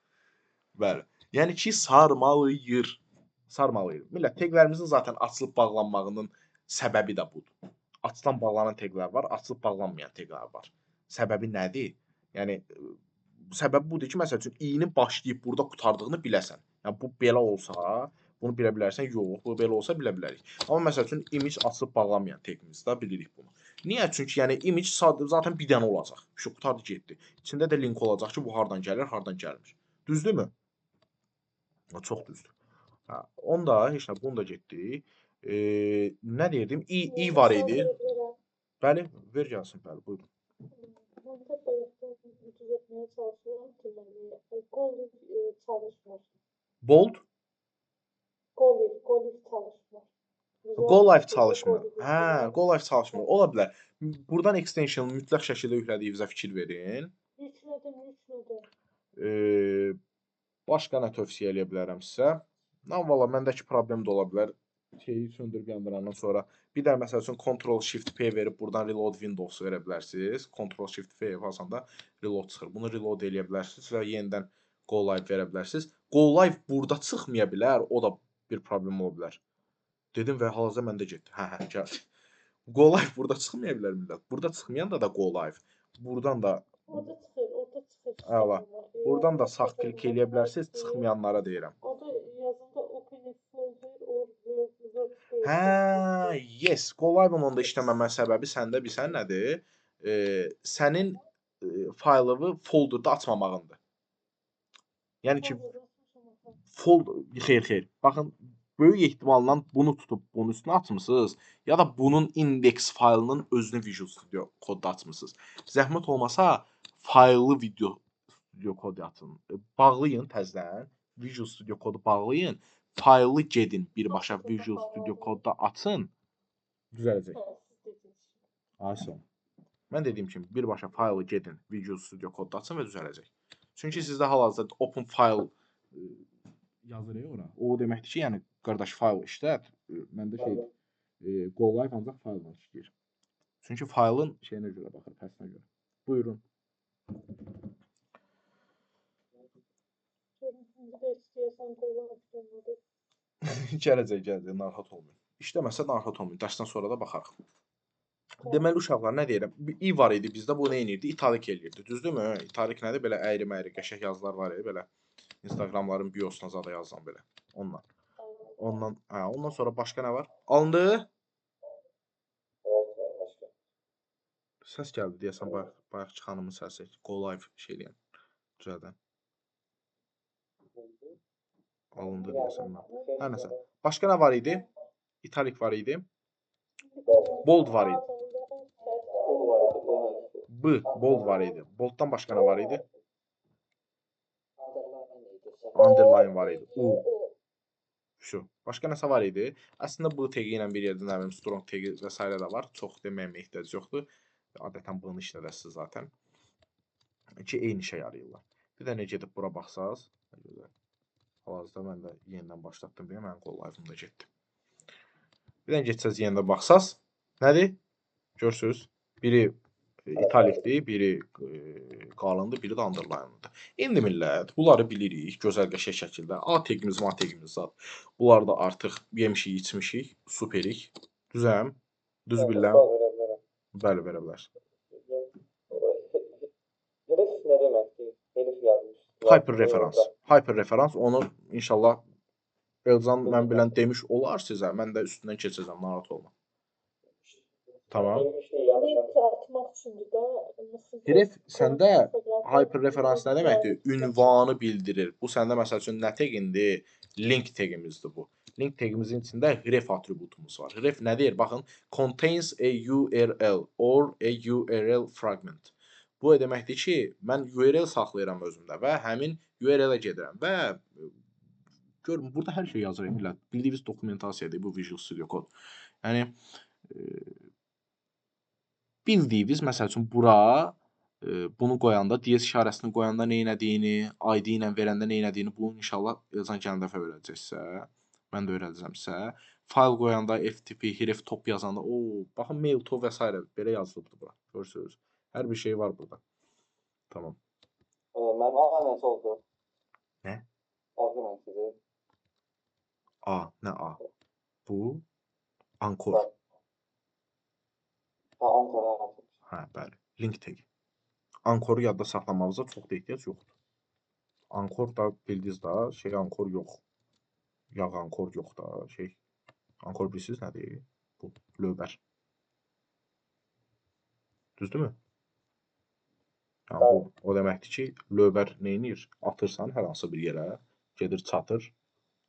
Bəli. Yəni ki, sarmalayır. Sarmalayır. Millət, teqlərimizin zaten açılıb bağlanmağının səbəbi də budur. Açılan bağlanan teqlər var, açılıb bağlanmayan teqlər var. Səbəbi nədir? Yəni səbəbi budur ki, məsəl üçün i-nin başlayıb burada qurtardığını biləsən. Yəni bu belə olsa, bunu bilə bilərsən, yox, bu belə olsa bilə bilərik. Amma məsəl üçün image açılıb bağlanmayan teqimizdə bilirik bunu. Niyə? Çünki yəni image zaten bir dənə olacaq. Şu qurtardı getdi. İçində də link olacaq ki, bu hardan gəlir, hardan gəlmir. Düzdürmü? Çox düzdür. Hə, onda heç nə, bunu da getdik. Nə deyirdim? I var idi. Bəli, ver gəlsin, bəli, buyurun. Mən də bayaqdan düzəltməyə çalışıram deməli, Go-Live çalışmır. Bold? Go-Live çalışmır. Go-Live çalışmır. Hə, Go-Live çalışmır. Ola bilər. Buradan extension mütləq şəkildə yüklədiyinizə fikir verin. Yüklədim, yüklədim. Başqa nə tövsiyə eləyə bilərəm sizə? Valla, məndəki problem də ola bilər. Şeyi söndürüb yandırandan sonra bir də məsəl üçün Ctrl Shift P verib buradan Reload Windows verə bilərsiniz. Ctrl Shift P basanda reload çıxır. Bunu reload eləyə bilərsiniz və yenidən Go Live verə bilərsiniz. Go Live burada çıxmaya bilər, o da bir problem ola bilər. Dedim və hal-hazırda məndə getdi. Hə, hə, gəldi. Go Live burada çıxmaya bilər millət. Burada çıxmayan da Go Live. Buradan da orada çıxır, orada çıxır. Əla. Buradan da sağ klik eləyə bilərsiniz, çıxmayanlara deyirəm. Orada yazında open a folder or workspace. Hə, yes. Go Live-ın onda işləməmə səbəbi səndə bilsən nədir? Sənin faylını folderda açmamağındır. Yəni ki, folder, xeyr, xeyr. Baxın, böyük ehtimalla bunu tutub bunun üstünə açmısınız, ya da bunun index faylının özünü Visual Studio Code-da açmısınız. Zəhmət olmasa faylı Visual Studio Code açın. Bağlayın təzədən. Visual Studio Code-u bağlayın. Faylı gedin birbaşa Visual Studio Code-da açın. Düzələcək. Ayson. Mən dediyim kimi birbaşa faylı gedin Visual Studio Code-da açın və düzələcək. Çünki sizdə hal-hazırda open file yazır ora. O deməkdir ki, yəni qardaş fayl işlət. Məndə şeydir. Go Live ancaq faylla işləyir. Çünki faylın şeyinə görə baxır, pəsinə görə. Buyurun. Gələcək, gələcək, narahat olmayın. İşləməsə narahat olmayın. Dərsdən sonra da baxarıq. Deməli uşaqlar, nə deyirəm? I var idi bizdə, bu nə edirdi? İtalik eləyirdi. Düzdürmü? İtalik nədir? Belə əyri-məyri qəşəng yazılar var idi, belə Instagramların biosuna zada yazılan belə. Ondan. Ondan, hə, ondan sonra başqa nə var? Alındı? Səs gəldi deyəsən, bayaqçı xanımın səsi. Go Live şey eləyən, düzəldən. Alındı deyəsən mən. Hər nəsə. Başqa nə var idi? İtalik var idi. Bold var idi. B, bold var idi. Bolddan başqa nə var idi? Underline var idi. U. Şu. Başqa nəsə var idi? Əslində B tegi ilə bir yerdə nə bilim strong tegi və s. də var. Çox deməyimə ehtiyac yoxdur. Adətən bunu işlədəsiniz zaten. İki eyni işə yarayırlar. Bir dənə gedib bura baxsaz. Hal-hazırda mən də yenidən başlatdım deyə mənim Go Live-ım da getdi. Bir dənə getsəz yenidən baxsaz. Nədir? Görürsünüz. Biri italikdir, biri qalındır, biri də underline'dır. İndi millət, bunları bilirik gözəl qəşəng şəkildə. A tegimiz, M tegimiz zat. Bunları da artıq yemişik, içmişik, superik. Düzəm? Düz bilirəm? Bəli, verə bilərsən. Href nə deməkdir? Href yazmış. Hyper referans. Hyper referans onu inşallah Elcan mən bilən demiş olar sizə. Mən də üstündən keçəcəm, narahat olma. Tamam. Link atmaq üçündür də. Href səndə hyper referans nə deməkdir? Ünvanı bildirir. Bu səndə məsəl üçün nə tegindir? Link tegimizdir bu. Link tegimizin içində href atributumuz var. Href nə deyir? Baxın, contains a URL or a URL fragment. Bu deməkdir ki, mən URL saxlayıram özümdə və həmin URL-ə gedirəm və görün, burada hər şey yazır millət. Bildiyiniz dokumentasiyadır bu Visual Studio Code. Yəni bildiyiniz, məsəl üçün bura bunu qoyanda, DS işarəsini qoyanda nə elədiyini, ID ilə verəndə nə elədiyini bunu inşallah Elcan gələn dəfə öyrədəcəksə, mən də öyrədəcəm sizə. Fayl qoyanda, FTP, href top yazanda, o, baxın mail to və s. belə yazılıbdır bura. Görürsünüz. Hər bir şey var burada. Tamam. Mənim A nəsə oldu? Nə? Arqument idi. A, nə A? Bu ankor. Ha, ankor. Hə, bəli. Link tagi. Ankoru yadda saxlamağınıza çox da ehtiyac yoxdur. Ankor da bildiniz da, şey ankor yox. Yağ ankor yox da, şey. Ankor bilirsiniz nədir? Bu lövbər. Düzdürmü? Yəni, bu o deməkdir ki, lövbər neynir? Atırsan hər hansı bir yerə, gedir çatır,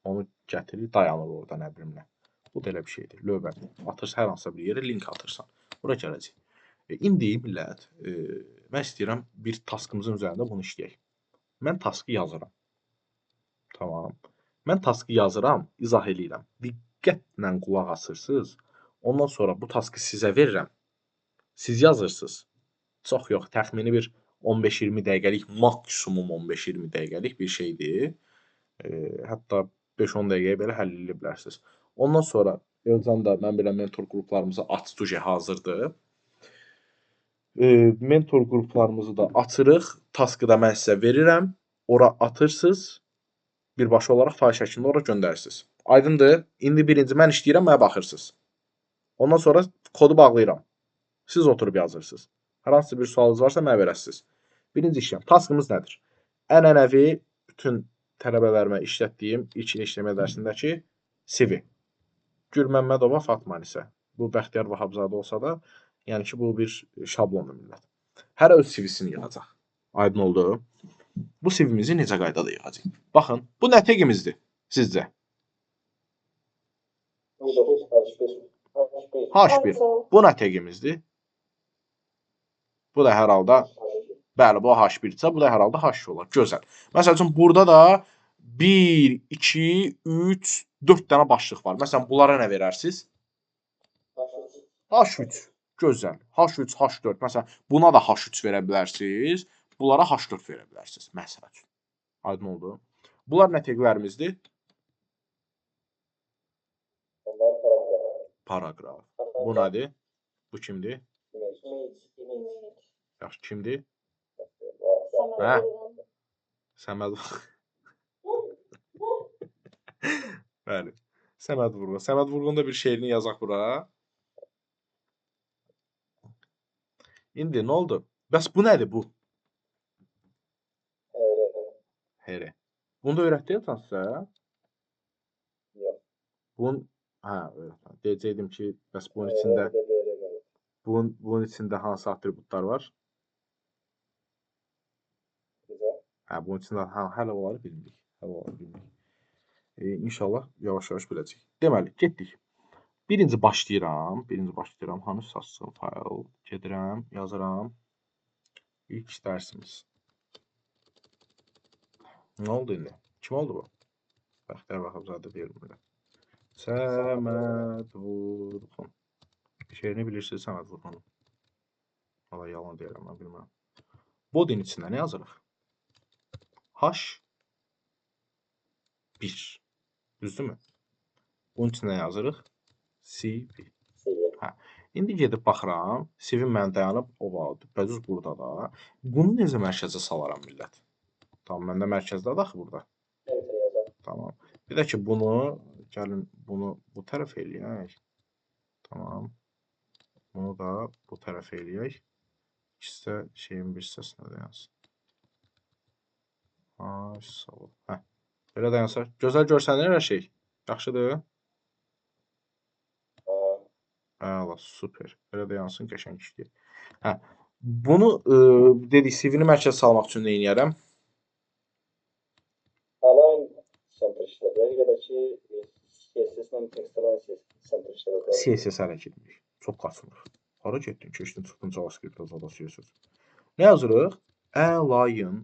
onu gətirir, dayanır orada nə bilim nə. Bu da elə bir şeydir, lövbər. Atırsan hər hansısa bir yerə, link atırsan. Bura gələcək. İndi millət, mən istəyirəm bir taskımızın üzərində bunu işləyək. Mən taskı yazıram. Tamam. Mən taskı yazıram, izah eləyirəm. Diqqətlə qulaq asırsınız. Ondan sonra bu taskı sizə verirəm. Siz yazırsınız. Çox yox, təxmini bir 15-20 dəqiqəlik, maksimum 15-20 dəqiqəlik bir şeydir. Hətta 5-10 dəqiqəyə belə həll edə bilərsiniz. Ondan sonra Elcan da mən belə mentor qruplarımızı açdı, hazırdır. Mentor qruplarımızı da açırıq. Taskı da mən sizə verirəm. Ora atırsınız. Birbaşa olaraq fayl şəklində ora göndərirsiniz. Aydındır? İndi birinci mən işləyirəm, mənə baxırsınız. Ondan sonra kodu bağlayıram. Siz oturub yazırsınız. Hər hansı bir sualınız varsa mənə verəsiniz. Birinci işləm. Taskımız nədir? Ənənəvi bütün tələbələrimə işlətdiyim ilk HTML dərsindəki CV. Gül Məmmədova, Fatma Nisə. Bu Bəxtiyar Vahabzadə olsa da, yəni ki, bu bir şablondur millət. Hər öz CV-sini yığacaq. Aydın oldu. Bu CV-mizi necə qaydada yığacaq? Baxın, bu nə tagimizdir sizcə? H1. H1. Bu nə tagimizdir? Bu da hər halda, bəli, bu H1-dirsə, bu da hər halda H2 olar. Gözəl. Məsəl üçün, burada da 1, 2, 3, 4 dənə başlıq var. Məsələn, bunlara nə verərsiniz? H3. Gözəl. H3, H4. Məsələn, buna da H3 verə bilərsiniz. Bunlara H4 verə bilərsiniz. Məsəl üçün. Aydın oldu. Bunlar nə taglərimizdir? Onlar paraqraf. Paraqraf. Bu nədir? Bu kimdir? İmage. Yaxşı, kimdir? Səməd Vurğun. Səməd Bəli. Səməd Vurğun. Səməd Vurğun da bir şeirini yazaq bura. İndi nə oldu? Bəs bu nədir bu? HR. HR. Bunu da öyrətdi Elcan sizə? Yox. Bunun, hə, öyrətmədi. Deyəcəkdim ki, bəs bunun içində bunun içində hansı atributlar var? Necə? Hə, bunun içində hə, hələ onları bilmirik. Hələ onları bilmirik. İnşallah yavaş-yavaş biləcəyik. Deməli, getdik. Birinci başlayıram. Birinci başlayıram. Hanı satsın fayl. Gedirəm, yazıram. İlk dərsimiz. Nə oldu indi? Kim oldu bu? Bəxtiyar Vahabzadə deyirəm belə. Səməd Vurğun. Şeirini bilirsiniz Səməd Vurğunun. Valla yalan deyirəm, mən bilmirəm. Body'nin içində nə yazırıq? H1. Düzdürmü? Bunun içində nə yazırıq? CV. CV. Hə. İndi gedib baxıram. CV mənim dayanıb, o var, düz burada da. Bunu necə mərkəzə salaram millət? Tamam, məndə mərkəzdədir axı burada. Enter yazar. Tamam. Bir də ki, bunu, gəlin bunu bu tərəfə eləyək. Tamam. Bunu da bu tərəfə eləyək. İkisi də şeyin bir hissəsinə dayansın. Ay, sağ ol. Hə. Belə dayansa. Gözəl görsənir hər şey. Yaxşıdır. Əla, super. Belə dayansın, qəşəng işləyir. Hə. Bunu dedik, CV-ni mərkəzə salmaq üçün nə eləyərəm? Align center işlədə bilər ya da ki, CSS-lə text align center işlədə bilər. CSS hələ getmirik. Çox qaçmırıq. Hara getdin? Keçdin, çıxdın JavaScript-ə, zada CSS. Nə yazırıq? Align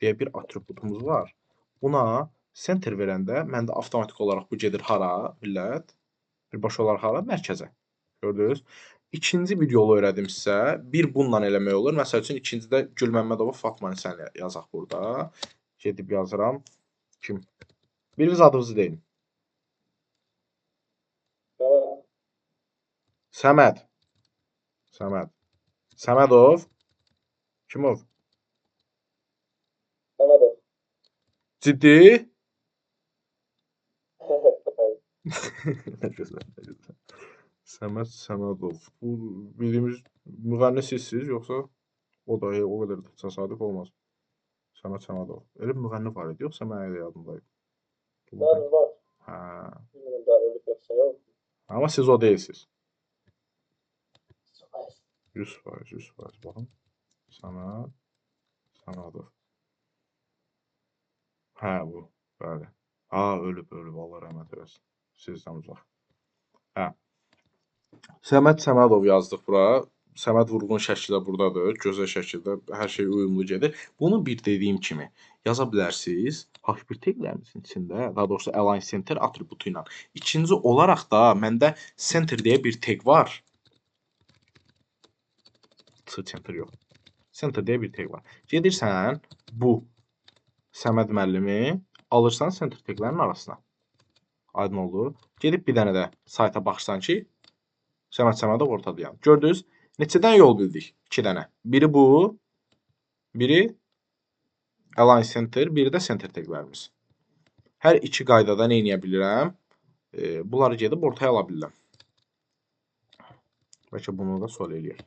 deyə bir atributumuz var. Buna center verəndə məndə avtomatik olaraq bu gedir hara, millət? Birbaşa olaraq hara? Mərkəzə. Gördünüz? İkinci bir yolu öyrədim sizə. Bir bununla eləmək olur. Məsəl üçün, ikincidə Gül Məmmədova Fatma Nisəni yazaq burada. Gedib yazıram. Kim? Biriniz adınızı deyin. Səməd. Səməd. Səmədov. Kimov? Səmədov. Ciddi? Bəli. Nə gözəl, nə gözəl. Səməd Səmədov. Bu bildiyimiz müğənni sizsiz, yoxsa o da o qədər də təsadüf olmaz. Səməd Səmədov. Elə bir müğənni var idi, yoxsa mənə elə yadımdaydı? Bəli, var. Hə. Bilmirəm daha ölüb yoxsa yox. Amma siz o deyilsiz. 100%. 100%, 100%. Baxın. Səməd Səmədov. Hə, bu. Bəli. Ha, ölüb, ölüb. Allah rəhmət eləsin. Sizdən uzaq. Hə. Səməd Səmədov yazdıq bura. Səməd Vurğun şəkli də buradadır. Gözəl şəkildə hər şey uyumlu gedir. Bunu bir dediyim kimi yaza bilərsiniz. H1 taglərimizin içində, daha doğrusu align center atributu ilə. İkinci olaraq da məndə center deyə bir tag var. C center yox. Center deyə bir tag var. Gedirsən bu Səməd müəllimi alırsan center taglərin arasına. Aydın oldu. Gedib bir dənə də sayta baxırsan ki, Səməd Səmədov ortadır yəni. Gördünüz? Neçə dənə yol bildik? 2 dənə. Biri bu, biri align center, biri də center taglərimiz. Hər iki qaydada nə edə bilirəm? Bunları gedib ortaya ala bilirəm. Bəlkə bunu da sol eləyək.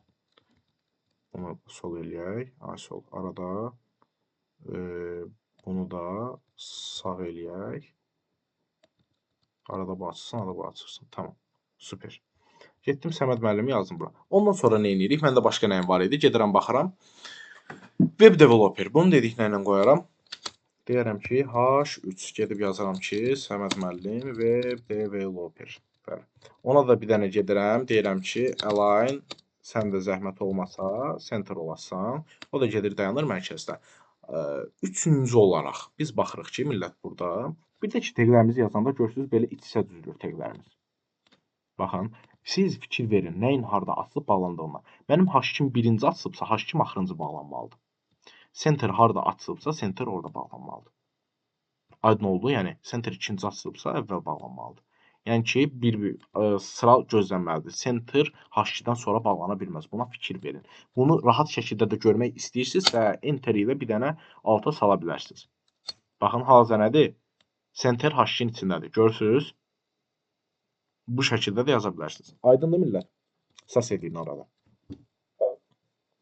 Bunu sol eləyək. Ay sol arada. Bunu da sağ eləyək. Arada bu açılsın, arada bu açılsın. Tamam. Super. Getdim Səməd müəllimi yazdım bura. Ondan sonra nə edirik? Məndə başqa nəyim var idi? Gedirəm baxıram. Web developer. Bunu dedik nə ilə qoyaram? Deyərəm ki, H3 gedib yazaram ki, Səməd müəllim web developer. Bəli. Ona da bir dənə gedirəm. Deyirəm ki, align sən də zəhmət olmasa center olasan. O da gedir dayanır mərkəzdə. Üçüncü olaraq biz baxırıq ki, millət burada. Bir də ki, taglərimizi yazanda görürsünüz belə iç-içə düzülür taglərimiz. Baxın, siz fikir verin nəyin harda açılıb bağlandığına. Mənim H2-m birinci açılıbsa, H2-m axırıncı bağlanmalıdır. Center harda açılıbsa, center orada bağlanmalıdır. Aydın oldu? Yəni center ikinci açılıbsa, əvvəl bağlanmalıdır. Yəni ki, bir sıra gözlənməlidir. Center H2-dən sonra bağlana bilməz. Buna fikir verin. Bunu rahat şəkildə də görmək istəyirsinizsə, enter ilə bir dənə alta sala bilərsiniz. Baxın, hal-hazırda nədir? Center H2-nin içindədir. Görürsünüz? Bu şəkildə də yaza bilərsiniz. Aydındır millət? Səs eləyin arada.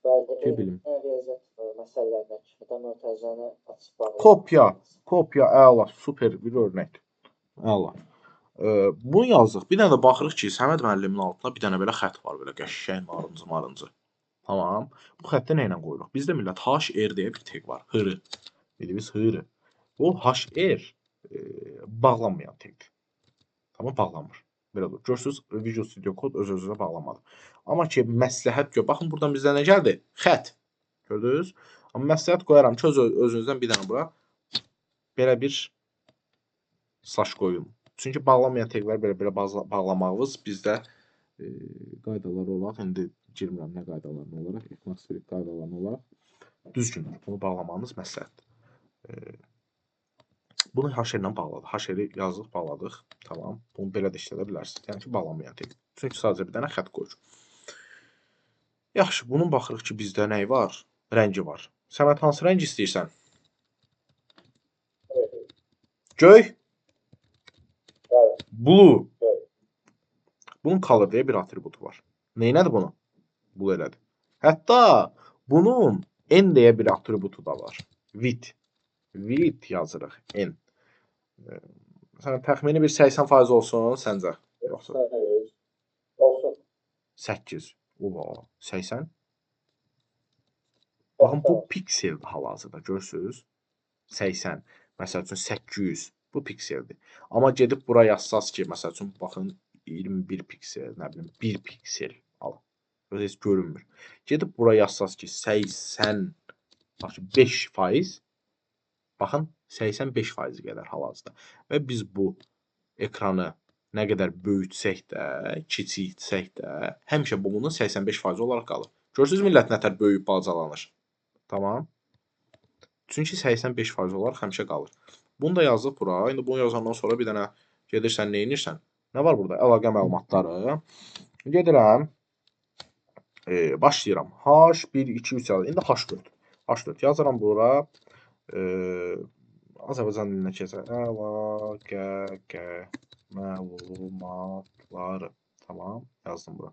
Bəli, Ki, bilim. eyni riyaziyyat məsələlərinə kimi də mötərizəni açıb bağlamaq. Kopya, kopya, əla, super bir örnəkdir. Əla. Bunu yazdıq. Bir dənə də baxırıq ki, Səməd müəllimin altında bir dənə belə xətt var, belə qəşəng narıncı marıncı. Tamam. Bu xətti nə ilə qoyuruq? Bizdə millət HR deyə bir tag var. HR. Dediyimiz HR. Bu HR bağlanmayan tagdir. Tamam, bağlanmır. Belə olur. Görürsünüz, Visual Studio Code öz-özünə bağlanmadı. Amma ki, məsləhət gör. Baxın, buradan bizdə nə gəldi? Xətt. Gördünüz? Amma məsləhət qoyaram ki, özünüzdən bir dənə bura belə bir slash qoyun. Çünki bağlanmayan taglər belə-belə bağlamağımız bizdə qaydalar olaraq, indi girmirəm nə qaydalarına olaraq, ECMAScript qaydalarına olaraq düzgündür. Bunu bağlamağınız məsləhətdir. Bunu HR ilə bağladıq. HR-i yazdıq, bağladıq. Tamam. Bunu belə də işlədə bilərsiniz. Yəni ki, bağlanmayan tag. Çünki sadəcə bir dənə xətt qoyur. Yaxşı, bunun baxırıq ki, bizdə nə var? Rəngi var. Səməd, hansı rəng istəyirsən? Göy? Bəli. Blue. Göy. Bunun color deyə bir atributu var. Neynədir bunu? Blue elədi. Hətta bunun N deyə bir atributu da var. Width. Width yazırıq. N. Məsələn, təxmini bir 80% olsun səncə? Yoxsa 8. Olsun. 8. Oba, 80. Baxın, bu pikseldir hal-hazırda, görürsünüz? 80. Məsəl üçün 800. Bu pikseldir. Amma gedib bura yazsaz ki, məsəl üçün, baxın, 21 piksel, nə bilim, 1 piksel. Al. Özü heç görünmür. Gedib bura yazsaz ki, 80, bax ki, 5%, baxın, 85% qədər hal-hazırda. Və biz bu ekranı nə qədər böyütsək də, kiçiltsək də, həmişə bu bunun 85% olaraq qalır. Görürsünüz, millət nətər böyüyüb balacalanır. Tamam. Çünki 85% olaraq həmişə qalır. Bunu da yazdıq bura. İndi bunu yazandan sonra bir dənə gedirsən, nə edirsən? Nə var burada? Əlaqə məlumatları. Gedirəm. Başlayıram. H1, 2, 3 yazıram. İndi H4. H4 yazıram bura. Azərbaycan dilinə keçək. Əlaqə məlumatları. Tamam, yazdım bura.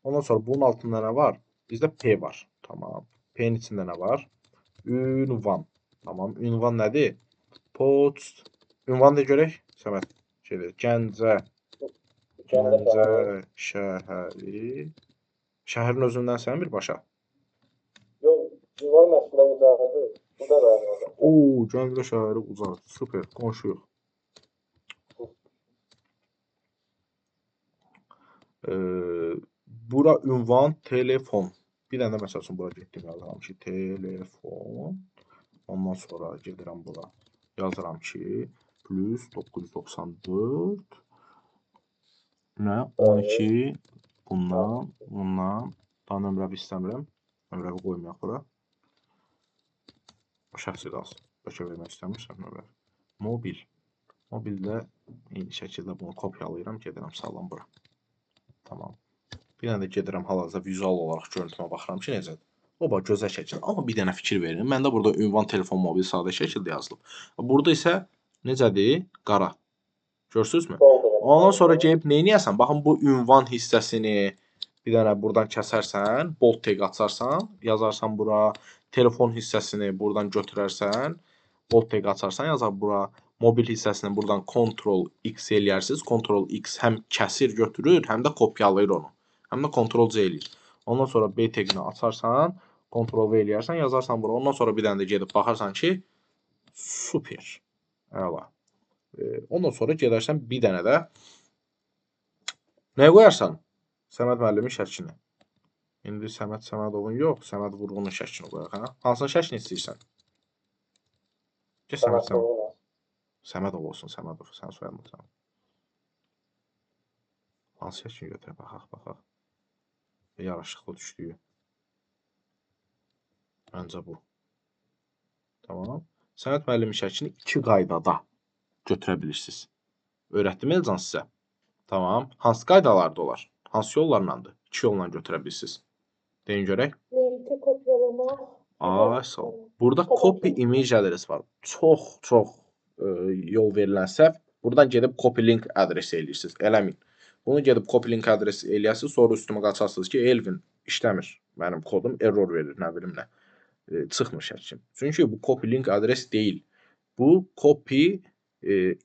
Ondan sonra bunun altında nə var? Bizdə P var. Tamam. P-nin içində nə var? Ünvan. Tamam. Ünvan nədir? Post. Ünvan da görək. Səməd. Şeydir. Gəncə. Gəncə şəhəri. Şəhərin özündən sən birbaşa? Yox, ünvan əslində ucardır. Ucar rayonunda. Oo, Gəncə şəhəri ucar. Super, qonşuyuq. Bura ünvan, telefon. Bir dənə də məsəl üçün bura getdim, yazıram ki, telefon. Ondan sonra gedirəm bura. Yazıram ki, plus 994 nə? 12 bundan, bundan. Daha nömrəvi istəmirəm. Nömrəvi qoymayaq bura. Şəxsi qalsın. Bəlkə vermək istəmirsən nömrəvi. Mobil. Mobildə eyni şəkildə bunu kopyalayıram, gedirəm salam bura. Tamam. Bir dənə də gedirəm hal-hazırda vizual olaraq görüntümə baxıram ki, necədir. Oba, gözəl şəkildə. Amma bir dənə fikir verin. Məndə burada ünvan, telefon, mobil sadə şəkildə yazılıb. Burada isə necədir? Qara. Görürsünüzmü? Ondan sonra gəlib neyniyəsən? Baxın, bu ünvan hissəsini bir dənə buradan kəsərsən, bold tag açarsan, yazarsan bura, telefon hissəsini buradan götürərsən, bold tag açarsan, yazar bura, mobil hissəsini buradan Ctrl X eləyərsiniz. Ctrl X həm kəsir, götürür, həm də kopyalayır onu. Həm də Ctrl C eləyir. Ondan sonra B tagini açarsan, Ctrl V eləyərsən, yazarsan bura. Ondan sonra bir dənə də gedib baxarsan ki, super. Əla. Ondan sonra gedərsən bir dənə də nəyə qoyarsan? Səməd müəllimin şəklini. İndi Səməd Səmədovun yox, Səməd Vurğunun şəklini qoyaq. Hə? Hansının şəklini istəyirsən? Get Səməd Səmədov. Səmədov olsun, Səmədov. Sən soyadın Səməd. Hansı şəklini götürək? Baxaq, baxaq. Yaraşıqlı düşdüyü. Məncə bu. Tamam. Səməd müəllimin şəklini iki qaydada götürə bilirsiniz. Öyrətdim Elcan sizə. Tamam. Hansı qaydalarda olar? Hansı yollarlandır? İki yolla götürə bilirsiniz. Deyin görək. Linki kopyalamaq. Ay, sağ ol. Burada copy image adresi var. Çox, çox yol verilən səhv. Buradan gedib copy link adresi eləyirsiniz. Eləməyin. Bunu gedib copy link adresi eləyəsiniz, sonra üstümə qaçarsınız ki, Elvin işləmir. Mənim kodum error verir, nə bilim nə. Çıxmır şəklim. Çünki bu copy link adres deyil. Bu copy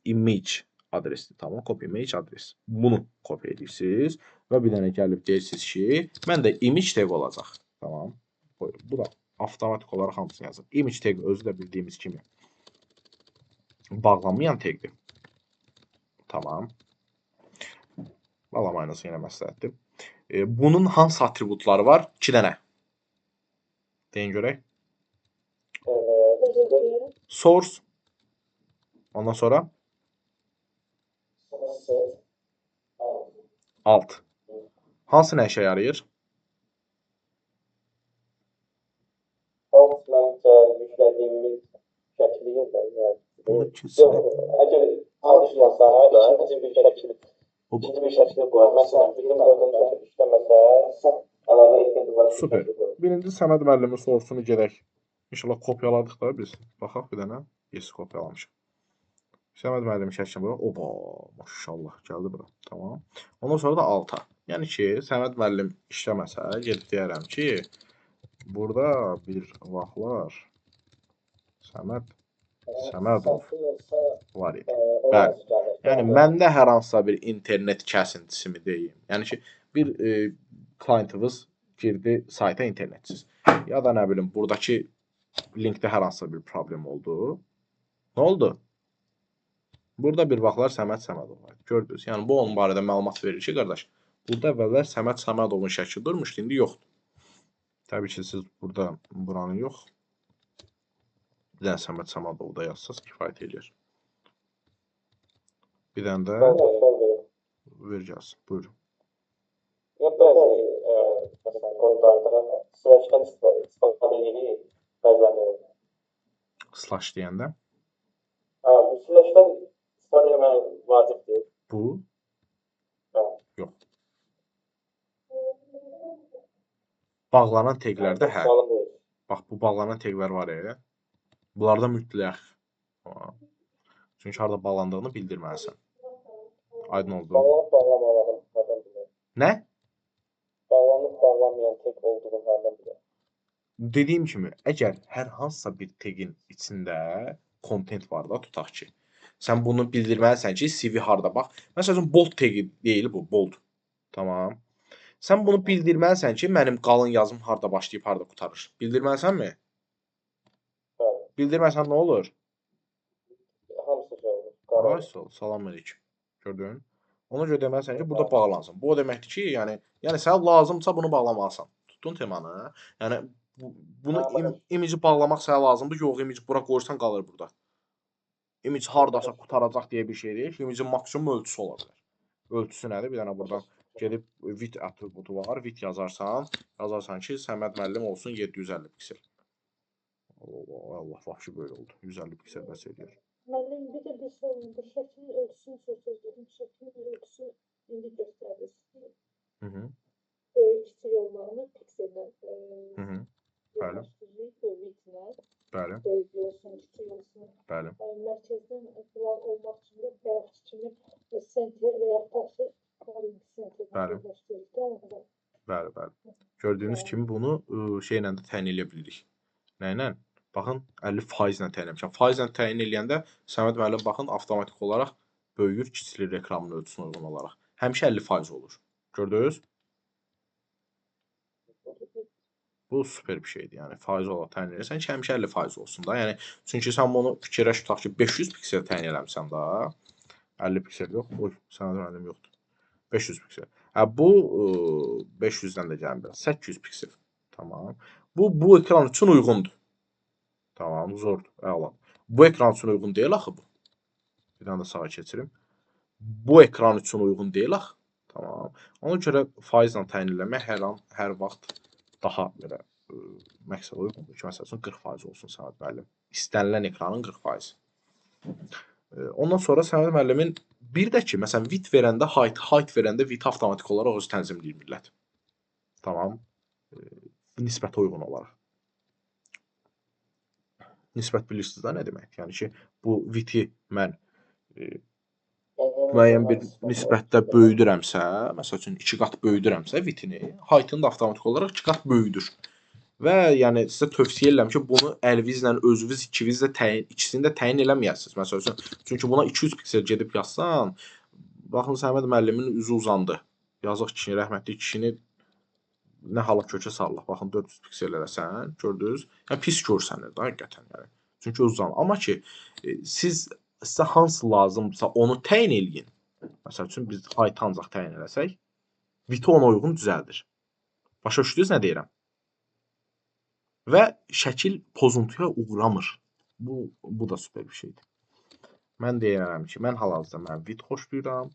image adresidir. Tamam, copy image adres. Bunu copy edirsiniz və bir dənə gəlib deyirsiniz ki, mən də image tag olacaq. Tamam. Bu da avtomatik olaraq hamısını yazır. Image tag özü də bildiyimiz kimi bağlanmayan tagdir. Tamam. Bağlamaynası yenə məsləhətdir. Bunun hansı atributları var? 2 dənə. Deyin görək. Source. Ondan sonra alt. Hansı nə işə yarayır? Alt məncə yüklədiyimiz şəkli yerdə. Bunu kesin. Əgər alt işləsə, ikinci bir şəkil. İkinci bir şəkli qoyar. Məsələn, bizim qoyduğumuz şəkil işləməsə, əlavə etdiyimiz var. Super. Birinci Səməd müəllimin sorusunu gedək. İnşallah kopyaladıq da biz. Baxaq bir dənə. Yes, kopyalamışıq. Səməd müəllimin şəklini bura. Oba, maşallah, gəldi bura. Tamam. Ondan sonra da alta. Yəni ki, Səməd müəllim işləməsə, gedib deyərəm ki, burada bir vaxtlar Səməd Səmədov var idi. Bəli. Yəni, məndə hər hansısa bir internet kəsintisi mi deyim. Yəni ki, bir klientimiz girdi sayta internetsiz. Ya da nə bilim, buradakı linkdə hər hansısa bir problem oldu. Nə oldu? Burada bir vaxtlar Səməd Səmədov var idi. Gördünüz. Yəni, bu onun barədə məlumat verir ki, qardaş, burada əvvəllər Səməd Səmədovun şəkli durmuşdu, indi yoxdur. Təbii ki, siz burada buranı yox. Bir dənə Səməd Səmədovu da yazsaz kifayət eləyir. Bir dənə də ver gəlsin. Buyurun. Ya bəzi məsələn, kodlarda slashdan istifadə edirik bəzən. Slash deyəndə? Hə, bu slashdan istifadə etmək vacibdir. Bu? Hə. Yox. Bağlanan teqlərdə hə. Sualım bu. Bax, bu bağlanan teqlər var ya. Bunlarda mütləq. Tamam. Çünki harada bağlandığını bildirməlisən. Aydın oldu. Bağlanıb bağlamadığını hardan bilir? Nə? Bağlanıb bağlanmayan tek olduğunu hardan bilir? Dediyim kimi, əgər hər hansısa bir teqin içində content var da, tutaq ki, sən bunu bildirməlisən ki, CV harda bax. Məsəl üçün bold tegi deyil bu, bold. Tamam. Sən bunu bildirməlisən ki, mənim qalın yazım harda başlayıb, harda qurtarır. Bildirməlisənmi? Bəli. Bildirməsən nə olur? Hamısı şey olur. Qara Ay olur. sağ ol, salam əleykum. Gördün? Ona görə deməlisən ki, burada bağlansın. Bu o deməkdir ki, yəni sənə lazımsa bunu bağlamalısan. Tutdun temanı. Yəni bunu Ha, başa imici bağlamaq sənə lazımdır. Yox, imici bura qoyursan qalır burada. İmic hardasa qurtaracaq deyə bir şey deyil. İmicin maksimum ölçüsü ola bilər. Ölçüsü nədir? Bir dənə buradan gedib width atributu var. Width yazarsan, yazarsan ki, Səməd müəllim olsun 750 piksel. Allah, Allah, vahşi böyle oldu. 150 piksel bəs eləyir. Müəllim, bir də bir sual var. Şəklin ölçüsünü söz dedim. Şəklin ölçüsü indi göstərir. Hı. Böyük kiçik olmağını piksellə Hı. Bəli. birləşdiririk bu width-lə. Bəli. Böyük olsun, kiçik olsun. Bəli. Mərkəzdən plan olmaq üçün də bayaqki kimi center və yaxud da ki, align center-lə Bəli. birləşdiririk də onu da. Bəli, bəli. Gördüyünüz kimi bunu şeylə də təyin eləyə bilirik. Nə ilə? Baxın, 50% ilə təyin eləmişəm. Faizlə təyin eləyəndə Səməd müəllim baxın avtomatik olaraq böyüyür, kiçilir ekranın ölçüsünə uyğun olaraq. Həmişə 50% olur. Gördünüz? Bu super bir şeydir. Yəni faiz olaraq təyin edirsən ki, həmişə 50% olsun da. Yəni çünki sən bunu fikirləş tutaq ki, 500 piksel təyin eləmisən da. 50 piksel yox. Oy, Səməd müəllim yoxdur. 500 piksel. Hə bu 500-dən də gəlin biraz. 800 piksel. Tamam. Bu ekran üçün uyğundur. Tamam, zordur. Əla. Bu ekran üçün uyğun deyil axı bu. Bir dənə də sağa keçirim. Bu ekran üçün uyğun deyil axı. Tamam. Ona görə faizlə təyin eləmək hər an, hər vaxt daha belə məqsədə uyğundur ki, məsəl üçün 40% olsun Səməd müəllim. İstənilən ekranın 40%. Ondan sonra Səməd müəllimin bir də ki, məsələn width verəndə height, height verəndə width avtomatik olaraq özü tənzimləyir millət. Tamam. Nisbətə uyğun olaraq. Nisbət bilirsiniz də nə deməkdir? Yəni ki, bu width-i mən müəyyən bir nisbətdə böyüdürəmsə, məsəl üçün 2 qat böyüdürəmsə width-ini, height-ını da avtomatik olaraq 2 qat böyüdür. Və yəni sizə tövsiyə edirəm ki, bunu əlinizlə, özünüz ikiniz də təyin, ikisini də təyin eləməyəsiniz. Məsəl üçün, çünki buna 200 piksel gedib yazsan, baxın Səməd müəllimin üzü uzandı. Yazıq kişini, rəhmətli kişini nə hala kökə salırıq. Baxın 400 piksel eləsən, gördünüz? Yəni pis görsənir də həqiqətən yəni. Çünki uzanır. Amma ki, sizə hansı lazımdırsa onu təyin eləyin. Məsəl üçün biz height ancaq təyin eləsək, width ona uyğun düzəldir. Başa düşdünüz nə deyirəm? Və şəkil pozuntuya uğramır. Bu da super bir şeydir. Mən deyirəm ki, mən hal-hazırda mən width xoşlayıram.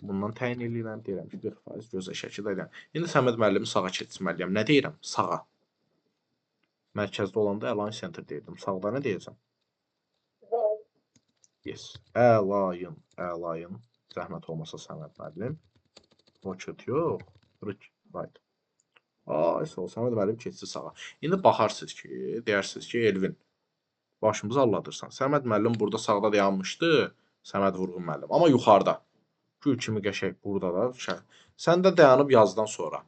Bundan təyin eləyirəm. Deyirəm ki, 40% gözəl şəkildə edirəm. İndi Səməd müəllimi sağa keçməliyəm. Nə deyirəm? Sağa. Mərkəzdə olanda align center deyirdim. Sağda nə deyəcəm? Right. Yes. Align, align. Zəhmət olmasa Səməd müəllim. Rocket yox. Right. Ay, sağ ol, Səməd müəllim keçdi sağa. İndi baxarsınız ki, deyərsiniz ki, Elvin, başımızı alladırsan. Səməd müəllim burada sağda dayanmışdı, Səməd Vurğun müəllim. Amma yuxarıda. Gül kimi qəşəng burada da. Sən də dayanıb yazdan sonra.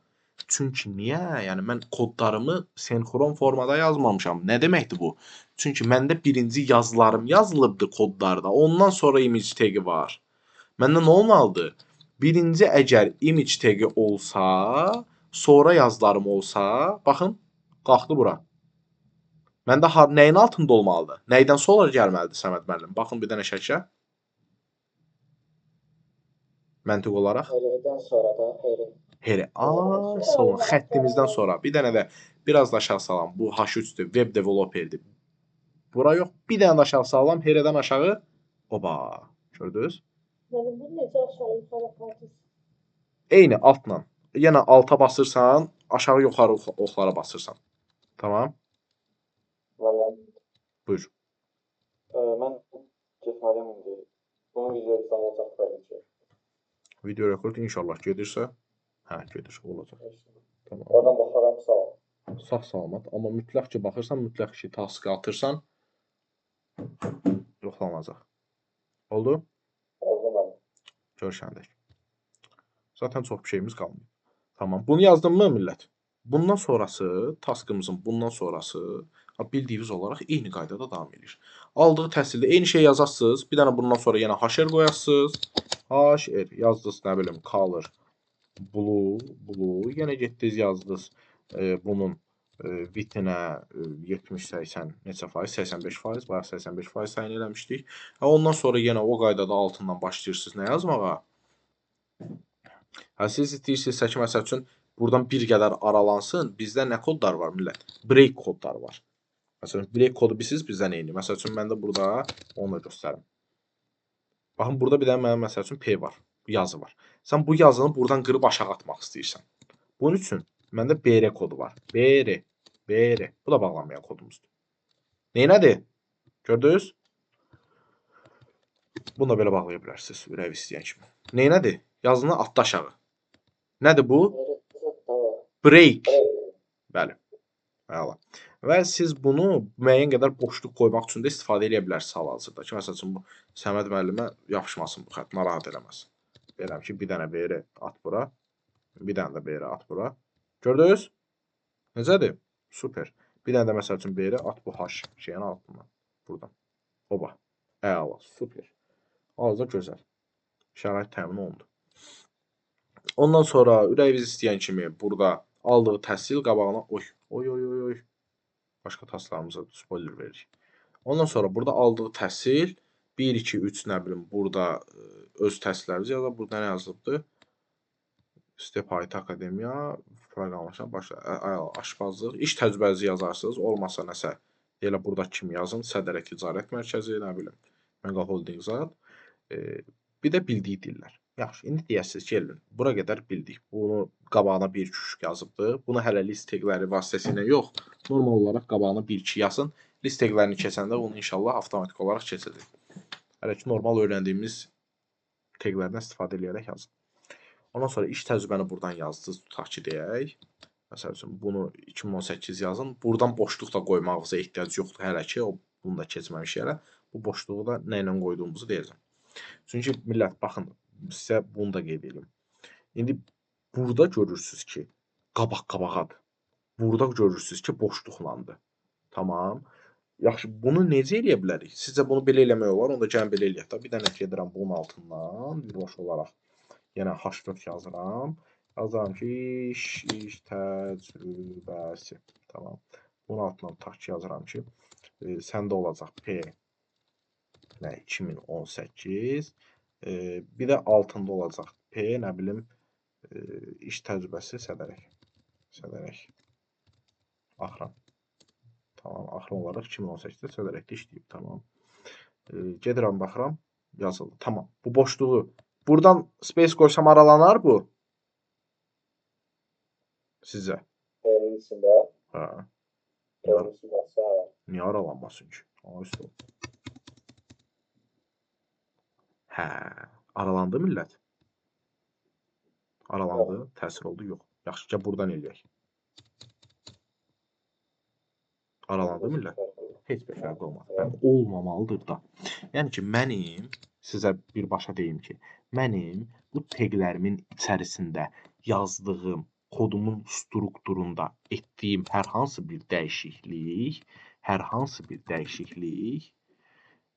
Çünki niyə? Yəni mən kodlarımı sinxron formada yazmamışam. Nə deməkdir bu? Çünki məndə birinci yazılarım yazılıbdı kodlarda. Ondan sonra image tagi var. Məndə nə olmalıdır? Birinci əgər image tagi olsa, sonra yazılarım olsa, baxın, qalxdı bura. Məndə nəyin altında olmalıdır? Nəydən sonra gəlməlidir Səməd müəllim? Baxın bir dənə şəklə. Məntiq olaraq. Hərdən sonra da hərə. Hərə. Ay, sağ olun. Xəttimizdən sonra. Bir dənə də biraz da aşağı salam. Bu H3-dür, web developerdir. Bura yox. Bir dənə də aşağı salam. Hərədən aşağı. Oba. Gördünüz? Müəllim, bunu necə aşağı yuxarı aparırsınız? Eyni altla. Yenə alta basırsan, aşağı yuxarı oxlara basırsan. Tamam? Müəllim. Buyur. Mən getməliyəm indi. Bunun video izahı olacaq bəli ki. Video rekord inşallah gedirsə. Hə, gedir, olacaq. Tamam. Oradan baxaram, sağ ol. Sağ salamat. Amma mütləq ki baxırsan, mütləq ki taskı atırsan, yoxlanacaq. Oldu? Oldu müəllim. Görüşəndək. Zaten çox bir şeyimiz qalmayıb. Tamam. Bunu yazdın mı millət? Bundan sonrası, taskımızın bundan sonrası bildiyiniz olaraq eyni qaydada davam edir. Aldığı təhsildə eyni şey yazarsınız. Bir dənə bundan sonra yenə HR qoyasınız. HR yazdınız, nə bilim, color blue, blue. Yenə getdiniz yazdınız bunun width-inə 70-80 neçə faiz? 85%, bayaq 85% təyin eləmişdik. Ondan sonra yenə o qaydada altından başlayırsınız nə yazmağa? Hə, siz istəyirsinizsə ki, məsəl üçün, buradan bir qədər aralansın, bizdə nə kodlar var millət? Break kodları var. Məsələn, break kodu bilirsiniz bizdə nə edir? Məsəl üçün, məndə burada onu da göstərim. Baxın, burada bir dənə mənim məsəl üçün P var, yazı var. Sən bu yazını buradan qırıb aşağı atmaq istəyirsən. Bunun üçün məndə BR kodu var. BR, BR. Bu da bağlanmayan kodumuzdur. Neynədir? Gördünüz? Bunu da belə bağlaya bilərsiniz, ürək istəyən kimi. Neynədir? Yazını atdı aşağı. Nədir bu? Break. Bəli. Əla. Və siz bunu müəyyən qədər boşluq qoymaq üçün də istifadə eləyə bilərsiniz hal-hazırda ki, məsəl üçün bu Səməd müəllimə yapışmasın bu xətt, narahat eləməsin. Deyirəm ki, bir dənə BR at bura, bir dənə də BR at bura. Gördünüz? Necədir? Super. Bir dənə də məsəl üçün BR at bu H şeyin altından. Buradan. Oba. Əla. Super. Hal-hazırda gözəl. Şərait təmin olundu. Ondan sonra ürəyiniz istəyən kimi burada aldığı təhsil qabağına oy, oy, oy, oy, oy. Başqa tasklarımıza spoiler veririk. Ondan sonra burada aldığı təhsil 1, 2, 3 nə bilim burada öz təhsillərimizi yazır. Burada nə yazılıbdır? Step IT Akademiya, proqramlaşma, başqa aşpazlıq, iş təcrübənizi yazarsınız. Olmasa nəsə elə burada kim yazın? Sədərək Ticarət Mərkəzi, nə bilim, Mega Holding zat. Bir də bildiyi dillər. Yaxşı, indi deyəsiniz ki, Elvin, bura qədər bildik. Bunu qabağına 1-2-3 yazıbdı. Bunu hələ list tagləri vasitəsilə yox, normal olaraq qabağına 1-2 yazın. List taglərini keçəndə bunu inşallah avtomatik olaraq keçəcək. Hələ ki, normal öyrəndiyimiz taglərdən istifadə eləyərək yazın. Ondan sonra iş təcrübəni buradan yazdınız, tutaq ki, deyək. Məsəl üçün, bunu 2018 yazın. Buradan boşluq da qoymağınıza ehtiyac yoxdur hələ ki, bunu da keçməmiş yerə. Bu boşluğu da nə ilə qoyduğumuzu deyəcəm. Çünki millət, baxın, sizə bunu da qeyd edim. İndi burada görürsünüz ki, qabaq-qabağadır. Burada görürsünüz ki, boşluqlandı. Tamam. Yaxşı, bunu necə eləyə bilərik? Sizcə bunu belə eləmək olar? Onda gəlin belə eləyək də. Bir dənə gedirəm bunun altından, birbaşa olaraq. Yenə H4 yazıram. Yazıram ki, iş təcrübəsi. Tamam. Bunun altından tutaq ki, yazıram ki, səndə olacaq P 2018. Bir də altında olacaq P, nə bilim, iş təcrübəsi sədərək. Sədərək. Axıran. Tamam, axıran olaraq 2018-də sədərəkdə işləyib. Tamam. Gedirəm, baxıram, yazıldı. Tamam. Bu boşluğu. Buradan space qoysam aralanar bu? Sizcə? P-nin içində. Hə. P-nin içində. Niyə aralanmasın ki? Ay, hə, aralandı millət? Aralandı, yox. Təsir oldu, yox. Yaxşı, gəl buradan eləyək. Aralandı millət? Heç bir fərq olmadı. Bəli, olmamalıdır da. Yəni ki, mənim, sizə birbaşa deyim ki, mənim bu taglərimin içərisində yazdığım kodumun strukturunda etdiyim hər hansı bir dəyişiklik,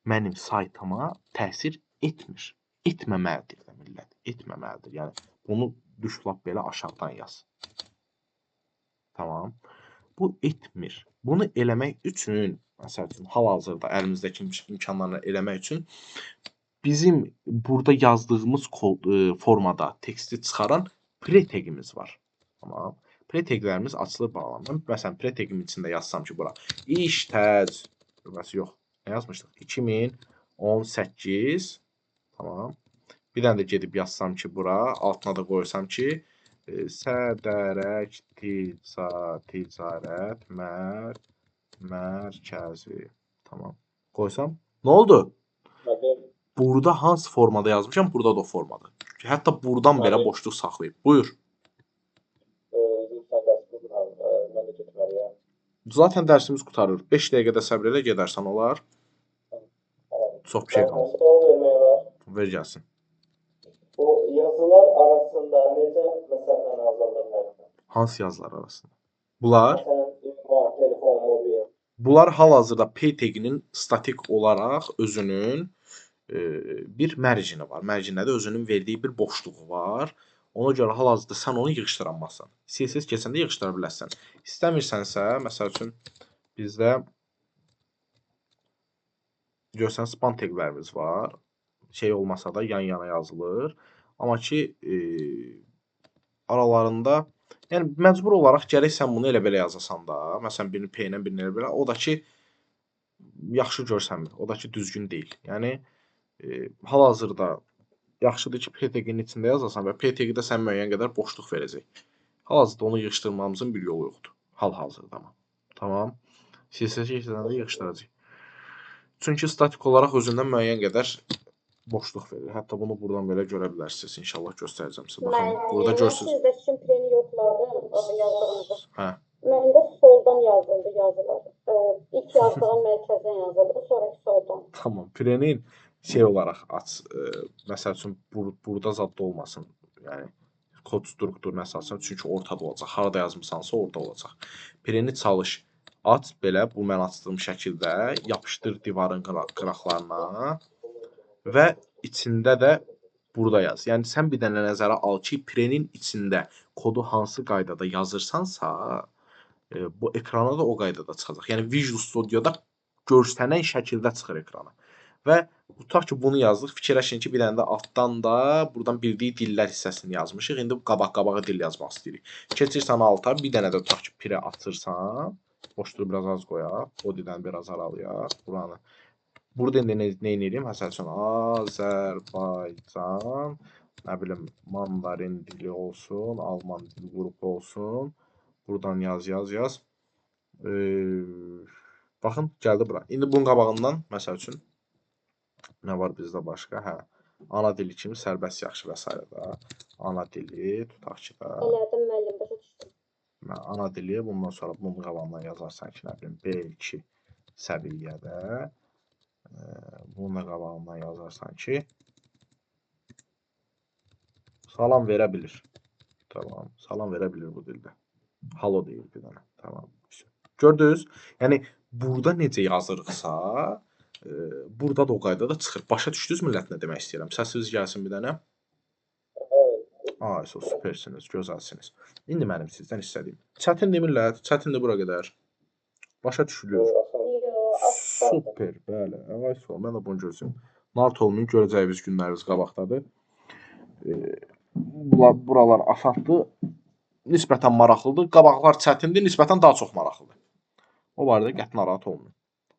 mənim saytıma təsir etmir. Etməməlidir də millət, etməməlidir. Yəni, bunu düş lap belə aşağıdan yaz. Tamam. Bu etmir. Bunu eləmək üçün, məsəl üçün, hal-hazırda əlimizdəki imkanlarla eləmək üçün bizim burada yazdığımız formada teksti çıxaran pre-tagimiz var. Tamam. Pre-taglərimiz açılır bağlanır. Məsələn, pre-tagimin içində yazsam ki, bura iş təcrübəsi yox. Nə yazmışdıq? 2018. Tamam. Bir dənə də gedib yazsam ki, bura, altına da qoysam ki, Sədərək Ticarət Mərkəzi. Tamam. Qoysam. Nə oldu? Burada hansı formada yazmışam? Burada da o formada. Hətta buradan belə boşluq saxlayıb. Buyur. Mən də getməliyəm. Zaten dərsimiz qurtarır. 5 dəqiqədə səbr elə gedərsən olar. Çox bir şey qalmır. Sual vermək olar. Ver gəlsin. Bu yazılar arasında necə məsafəni azalda bilərsən? Hansı yazılar arasında? Bunlar? Məsələn, ünvan, telefon, mobil. Bunlar hal-hazırda P taginin statik olaraq özünün bir mərcini var. Mərcində də özünün verdiyi bir boşluğu var. Ona görə hal-hazırda sən onu yığışdıramazsan. CSS keçəndə yığışdıra bilərsən. İstəmirsənsə, məsəl üçün bizdə görsən span taglərimiz var. Şey olmasa da yan-yana yazılır. Amma ki aralarında, yəni məcbur olaraq gərək sən bunu elə belə yazasan da. Məsələn, birini P ilə, birini elə belə. O da ki yaxşı görsənmir. O da ki düzgün deyil. Yəni hal-hazırda yaxşıdır ki, P taginin içində yazasan və P tagi də sən müəyyən qədər boşluq verəcək. Hal-hazırda onu yığışdırmamızın bir yolu yoxdur. Hal-hazırda amma. Tamam. CSS keçəndə yığışdıracaq. Çünki statik olaraq özündən müəyyən qədər boşluq verir. Hətta bunu buradan belə görə bilərsiniz. İnşallah göstərəcəm sizə. Baxın, burada görürsünüz. Mən sizdə üçün preni yoxladım yazdığınızı. Hə. Məndə soldan yazıldı yazılar. İlk yazdığım mərkəzdən yazıldı, sonraki soldan. Tamam. Prenin şey olaraq aç. Məsəl üçün burada zad olmasın. Yəni kod strukturuna əsasən, çünki ortada olacaq. Harada yazmısansa orada olacaq. Preni çalış. Aç belə bu mən açdığım şəkildə yapışdır divarın qıraqlarına və içində də burada yaz. Yəni sən bir dənə nəzərə al ki, prenin içində kodu hansı qaydada yazırsansa, bu ekrana da o qaydada çıxacaq. Yəni Visual Studio'da görsənən şəkildə çıxır ekrana. Və tutaq ki, bunu yazdıq. Fikirləşin ki, bir dənə də altdan da buradan bildiyi dillər hissəsini yazmışıq. İndi qabaq-qabağa dil yazmaq istəyirik. Keçirsən alta, bir dənə də tutaq ki, pre açırsan. Boşluğu biraz az qoyaq. Body'dən biraz aralayaq. Buranı. Burada indi nə edirik? Məsəl üçün, Azərbaycan, nə bilim, mandarin dili olsun, alman dili qrupu olsun. Buradan yaz, yaz, yaz. Baxın, gəldi bura. İndi bunun qabağından, məsəl üçün, nə var bizdə başqa? Hə, ana dili kimi sərbəst yaxşı və s. da. Ana dili, tutaq ki da. Elədim, müəllim, başa düşdüm. Ana dili, bundan sonra bunun qabağından yazarsan ki, nə bilim, B2 səviyyədə. Bunun da qabağından yazarsan ki, salam verə bilir. Tamam, salam verə bilir bu dildə. Halo deyir bir dənə. Tamam. Gördünüz? Yəni, burada necə yazırıqsa, burada da o qaydada çıxır. Başa düşdünüz millət nə demək istəyirəm? Səsiniz gəlsin bir dənə. Ay, süpersiniz, gözəlsiniz. İndi mənim sizdən istədiyim. Çətindir millət, çətindir bura qədər. Başa düşülür. Super, bəli. Ay, sol, mən də bunu gözləyim. Narahat olmayın, görəcəyimiz günlərimiz qabaqdadır. Buralar asandır, nisbətən maraqlıdır. Qabaqlar çətindir, nisbətən daha çox maraqlıdır. O barədə qəti narahat olmayın.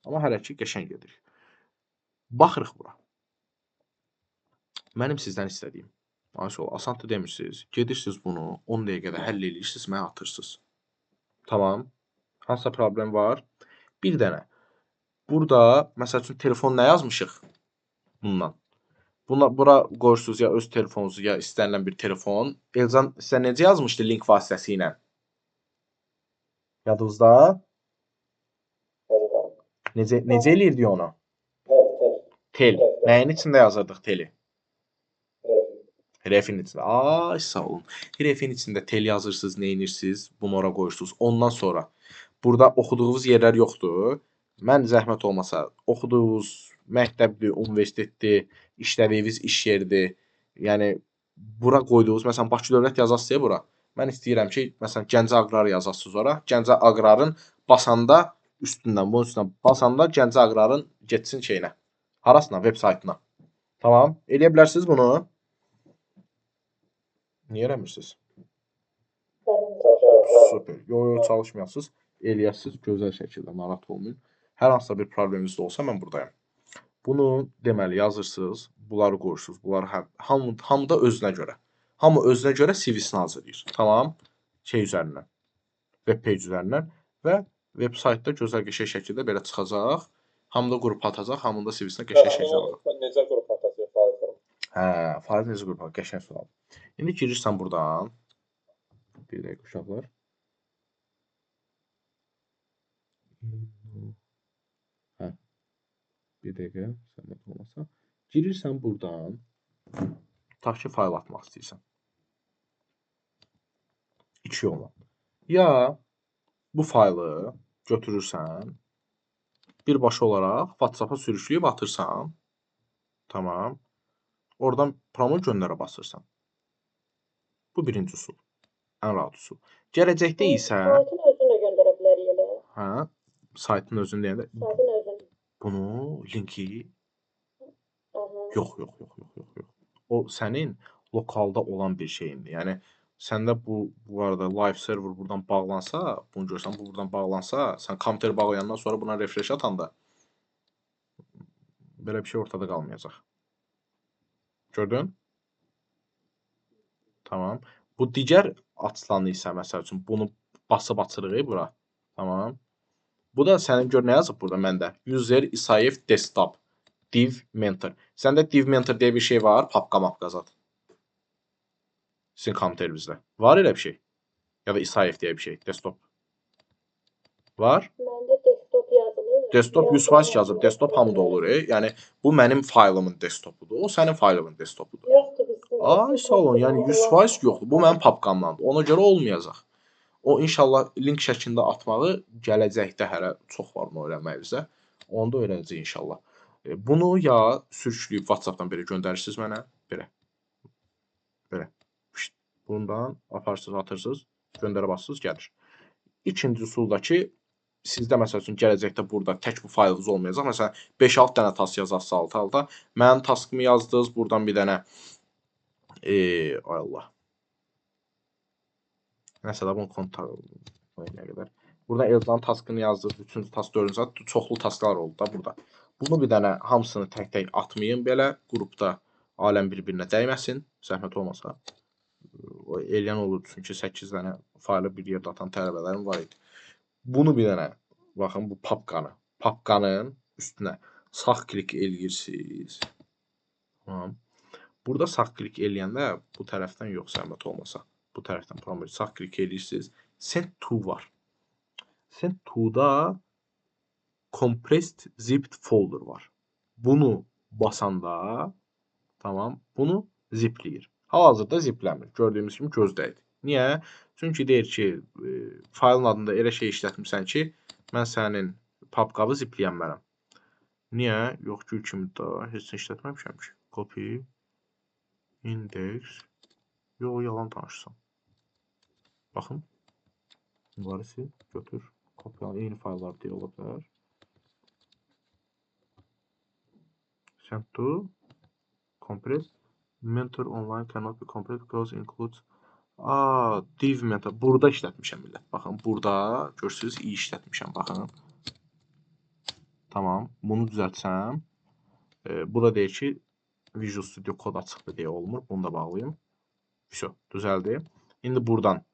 Amma hələ ki, qəşəng gedirik. Baxırıq bura. Mənim sizdən istədiyim. Ay, sol, asandır demirsiniz. Gedirsiniz bunu 10 dəqiqədə həll edirsiniz, mənə atırsınız. Tamam. Hansısa problem var? Bir dənə. Burada, məsəl üçün, telefon nə yazmışıq bundan? Bura qoyursunuz ya öz telefonunuzu, ya istənilən bir telefon. Elcan sizə necə yazmışdı link vasitəsilə? Yadınızda? Necə eləyirdi onu? Tel. Nəyin içində yazırdıq teli? Refin içində. Ay, sağ olun. Refin içində tel yazırsınız, neynirsiniz, bunu ora qoyursunuz. Ondan sonra burada oxuduğunuz yerlər yoxdur. Mən zəhmət olmasa, oxuduğunuz məktəbdir, universitetdir, işlədiyiniz iş yeridir. Yəni, bura qoyduğunuz, məsələn, Bakı Dövlət yazasınız bura. Mən istəyirəm ki, məsələn, Gəncə Aqrar yazasınız ora. Gəncə Aqrarın basanda üstündən, bunun üstündən basanda Gəncə Aqrarın getsin şeyinə. Harasına? Web saytına. Tamam. Eləyə bilərsiniz bunu. Niyə eləmirsiniz? Super. Yo, yo, çalışmayasınız. Eləyəsiniz gözəl şəkildə, narahat olmayın. Hər hansısa bir probleminiz də olsa mən buradayım. Bunu deməli yazırsınız, bunları qoyursunuz. Bunları hamı da özünə görə. Hamı özünə görə CV-sini hazırlayır. Tamam. Şey üzərindən. Web page üzərindən və web saytda gözəl qəşəng şəkildə belə çıxacaq. Hamı da qrup atacaq, hamının da CV-sinə qəşəng şəkildə olacaq. Necə qrup atacaq fayl form? Hə, fayl necə qrup atacaq? Qəşəng sual. İndi girirsən buradan. Bir dəqiqə uşaqlar. Hə. Bir dəqiqə, zəhmət olmasa. Girirsən buradan, tutaq ki, fayl atmaq istəyirsən. İki yolla. Ya bu faylı götürürsən, birbaşa olaraq WhatsApp-a sürükləyib atırsan. Tamam. Oradan promo göndərə basırsan. Bu birinci üsul. Ən rahat üsul. Gələcəkdə isə saytın özünü də göndərə bilərik elə. Hə, saytın özünü deyəndə saytın özünü. Bunu linki Aha. Yox, yox, yox, yox, yox, yox. O sənin lokalda olan bir şeyindir. Yəni səndə bu arada live server buradan bağlansa, bunu görsən, bu buradan bağlansa, sən kompüter bağlayandan sonra buna refresh atanda belə bir şey ortada qalmayacaq. Gördün? Tamam. Bu digər açılanı isə, məsəl üçün, bunu basıb açırıq bura. Tamam. Bu da sənin gör nə yazıb burada məndə? User İsayev desktop div mentor. Səndə div mentor deyə bir şey var, papka mapka zat. Sizin kompüterinizdə. Var elə bir şey? Ya da İsayev deyə bir şey, desktop. Var? Məndə desktop yazılır. Desktop 100% yazıb, desktop hamıda olur. Yəni bu mənim faylımın desktopudur. O sənin faylımın desktopudur. Yoxdur bizim. Ay sağ olun, yəni 100% yoxdur. Bu mənim papkamdandır. Ona görə olmayacaq. O inşallah link şəklində atmağı gələcəkdə hələ çox var onu öyrənməyimizdə. Onu da öyrənəcəyik inşallah. Bunu ya sürükləyib WhatsApp-dan belə göndərirsiniz mənə, belə. Belə. Bundan aparsınız, atırsınız, göndərə basırsınız, gəlir. İkinci üsuldakı sizdə məsəl üçün gələcəkdə burada tək bu faylınız olmayacaq. Məsələn, 5-6 dənə task yazarsınız alt alta. Mənim taskımı yazdınız, buradan bir dənə ay Allah. Nəsə də bunu kontakt nə qədər. Buradan Elzanın taskını yazdınız, 3-cü task, 4-cü task, çoxlu tasklar oldu da burada. Bunu bir dənə hamısını tək-tək atmayın belə, qrupda aləm bir-birinə dəyməsin, zəhmət olmasa. O eləyən olur, çünki 8 dənə faylı bir yerdə atan tələbələrim var idi. Bunu bir dənə, baxın bu papkanı, papkanın üstünə sağ klik eləyirsiniz. Tamam. Burada sağ klik eləyəndə bu tərəfdən yox, zəhmət olmasa. Bu tərəfdən promo sağ klik eləyirsiniz. Send to var. Send to-da compressed zipped folder var. Bunu basanda, tamam, bunu zipləyir. Hal-hazırda zipləmir. Gördüyümüz kimi gözdəydi. Niyə? Çünki deyir ki, faylın adında elə şey işlətmirsən ki, mən sənin papqabı zipləyənmərəm. Niyə? Yox, gül kimi da heç nə işlətməmişəm ki. Copy, index. Yox, yalan danışsam. Baxın. Bunları sil, götür. Kopyala, eyni fayllar deyə ola bilər. Send to compress. Mentor online cannot be compressed because includes div mentor. Burada işlətmişəm millət. Baxın, burada görürsünüz, iyi işlətmişəm. Baxın. Tamam. Bunu düzəltsəm. Bu da deyir ki, Visual Studio kod açıqdır deyə olmur. Bunu da bağlayım. Vəsə, düzəldi. İndi buradan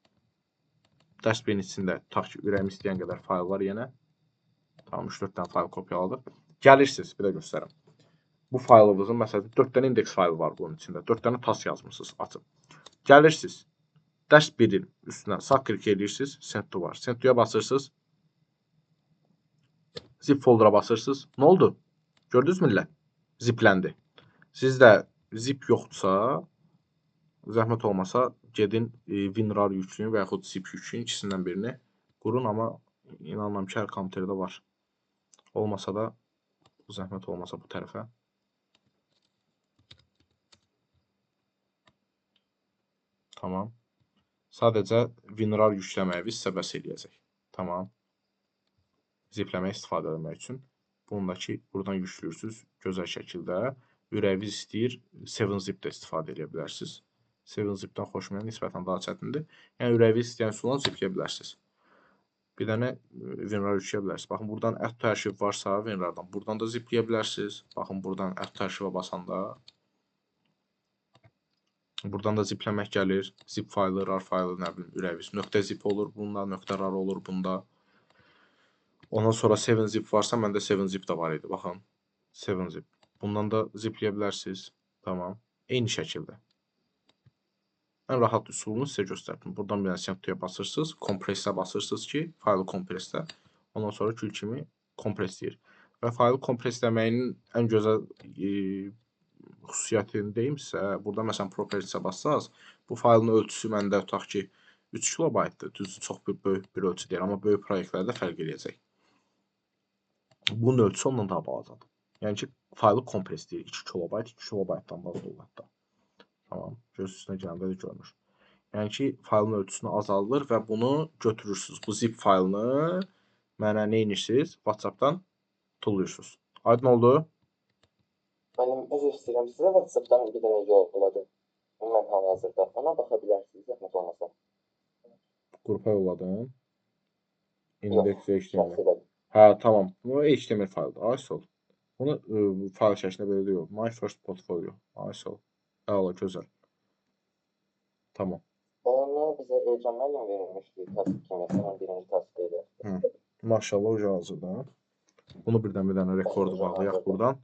dərs birinin içində tutaq ki, ürəyim istəyən qədər fayl var yenə. Tamam, 3-4 dənə fayl kopyaladıq. Gəlirsiniz, bir də göstərim. Bu faylınızın, məsələn, 4 dənə indeks faylı var bunun içində. 4 dənə task yazmısınız, açın. Gəlirsiniz, dərs 1-in üstünə sağ klik eləyirsiniz, send to var. Send to-ya basırsınız, zip folder'a basırsınız. Nə oldu? Gördünüz millət? Zipləndi. Sizdə zip yoxdursa, zəhmət olmasa, gedin WinRAR yükləyin və yaxud zip yükləyin, ikisindən birini qurun, amma inanıram ki, hər kompüterdə var. Olmasa da, zəhmət olmasa bu tərəfə. Tamam. Sadəcə WinRAR yükləməyi sizə bəs eləyəcək. Tamam. Zipləməyə istifadə etmək üçün. Bundakı buradan yüklürsünüz gözəl şəkildə. Ürəyiniz istəyir, 7-zip də istifadə edə bilərsiniz. 7-zip-dən xoşmayan nisbətən daha çətindir. Yəni ürəyiniz istəyən üsulla zipləyə bilərsiniz. Bir dənə WinRAR yükləyə bilərsiniz. Baxın, buradan add to archive varsa WinRAR-dan buradan da zipləyə bilərsiniz. Baxın, buradan add to archive-a basanda buradan da zipləmək gəlir. Zip faylı, rar faylı, nə bilim, ürəyiniz. Nöqtə zip olur bunda, nöqtə rar olur bunda. Ondan sonra 7-zip varsa, məndə 7-zip də var idi. Baxın, 7-zip. Bundan da zipləyə bilərsiniz. Tamam. Eyni şəkildə. Ən rahat üsulunu sizə göstərdim. Buradan bir dənə send to-ya basırsınız, kompressə basırsınız ki, faylı kompressə. Ondan sonra kül kimi kompresləyir. Və faylı kompresləməyinin ən gözəl xüsusiyyətini deyimsə, burada məsələn properties-ə bassaz, bu faylın ölçüsü məndə tutaq ki 3 kilobaytdır. Düzdür, çox bir böyük bir ölçü deyil, amma böyük proyektlərdə fərq eləyəcək. Bunun ölçüsü ondan daha balacadır. Yəni ki, faylı kompresləyir. 2 kilobayt, 2 kilobaytdan da az olur hətta. Tamam, göz üstünə gələndə də görünür. Yəni ki, faylın ölçüsünü azaldır və bunu götürürsünüz. Bu zip faylını mənə nə edirsiniz? WhatsApp-dan tulluyursunuz. Aydın oldu? Müəllim, üzr istəyirəm, sizə WhatsApp-dan bir dənə yolladım. Mən hal-hazırda. Ona baxa bilərsiniz, zəhmət olmasa. Qrupa yolladım. Yox, Index.html. şəxsi elədim. Hə, tamam. Bu HTML fayldır. Ay sol. Bunu fayl şəklində belə də yox. My first portfolio. Ay sol. Əla, gözəl. Tamam. Onu bizə Elcan müəllim vermişdi. Task kimyasının birinci taskı idi. Hı. Maşallah, o hazırdır. Bunu birdən bir dənə rekordu Bəli, bağlayaq hazırdır. buradan.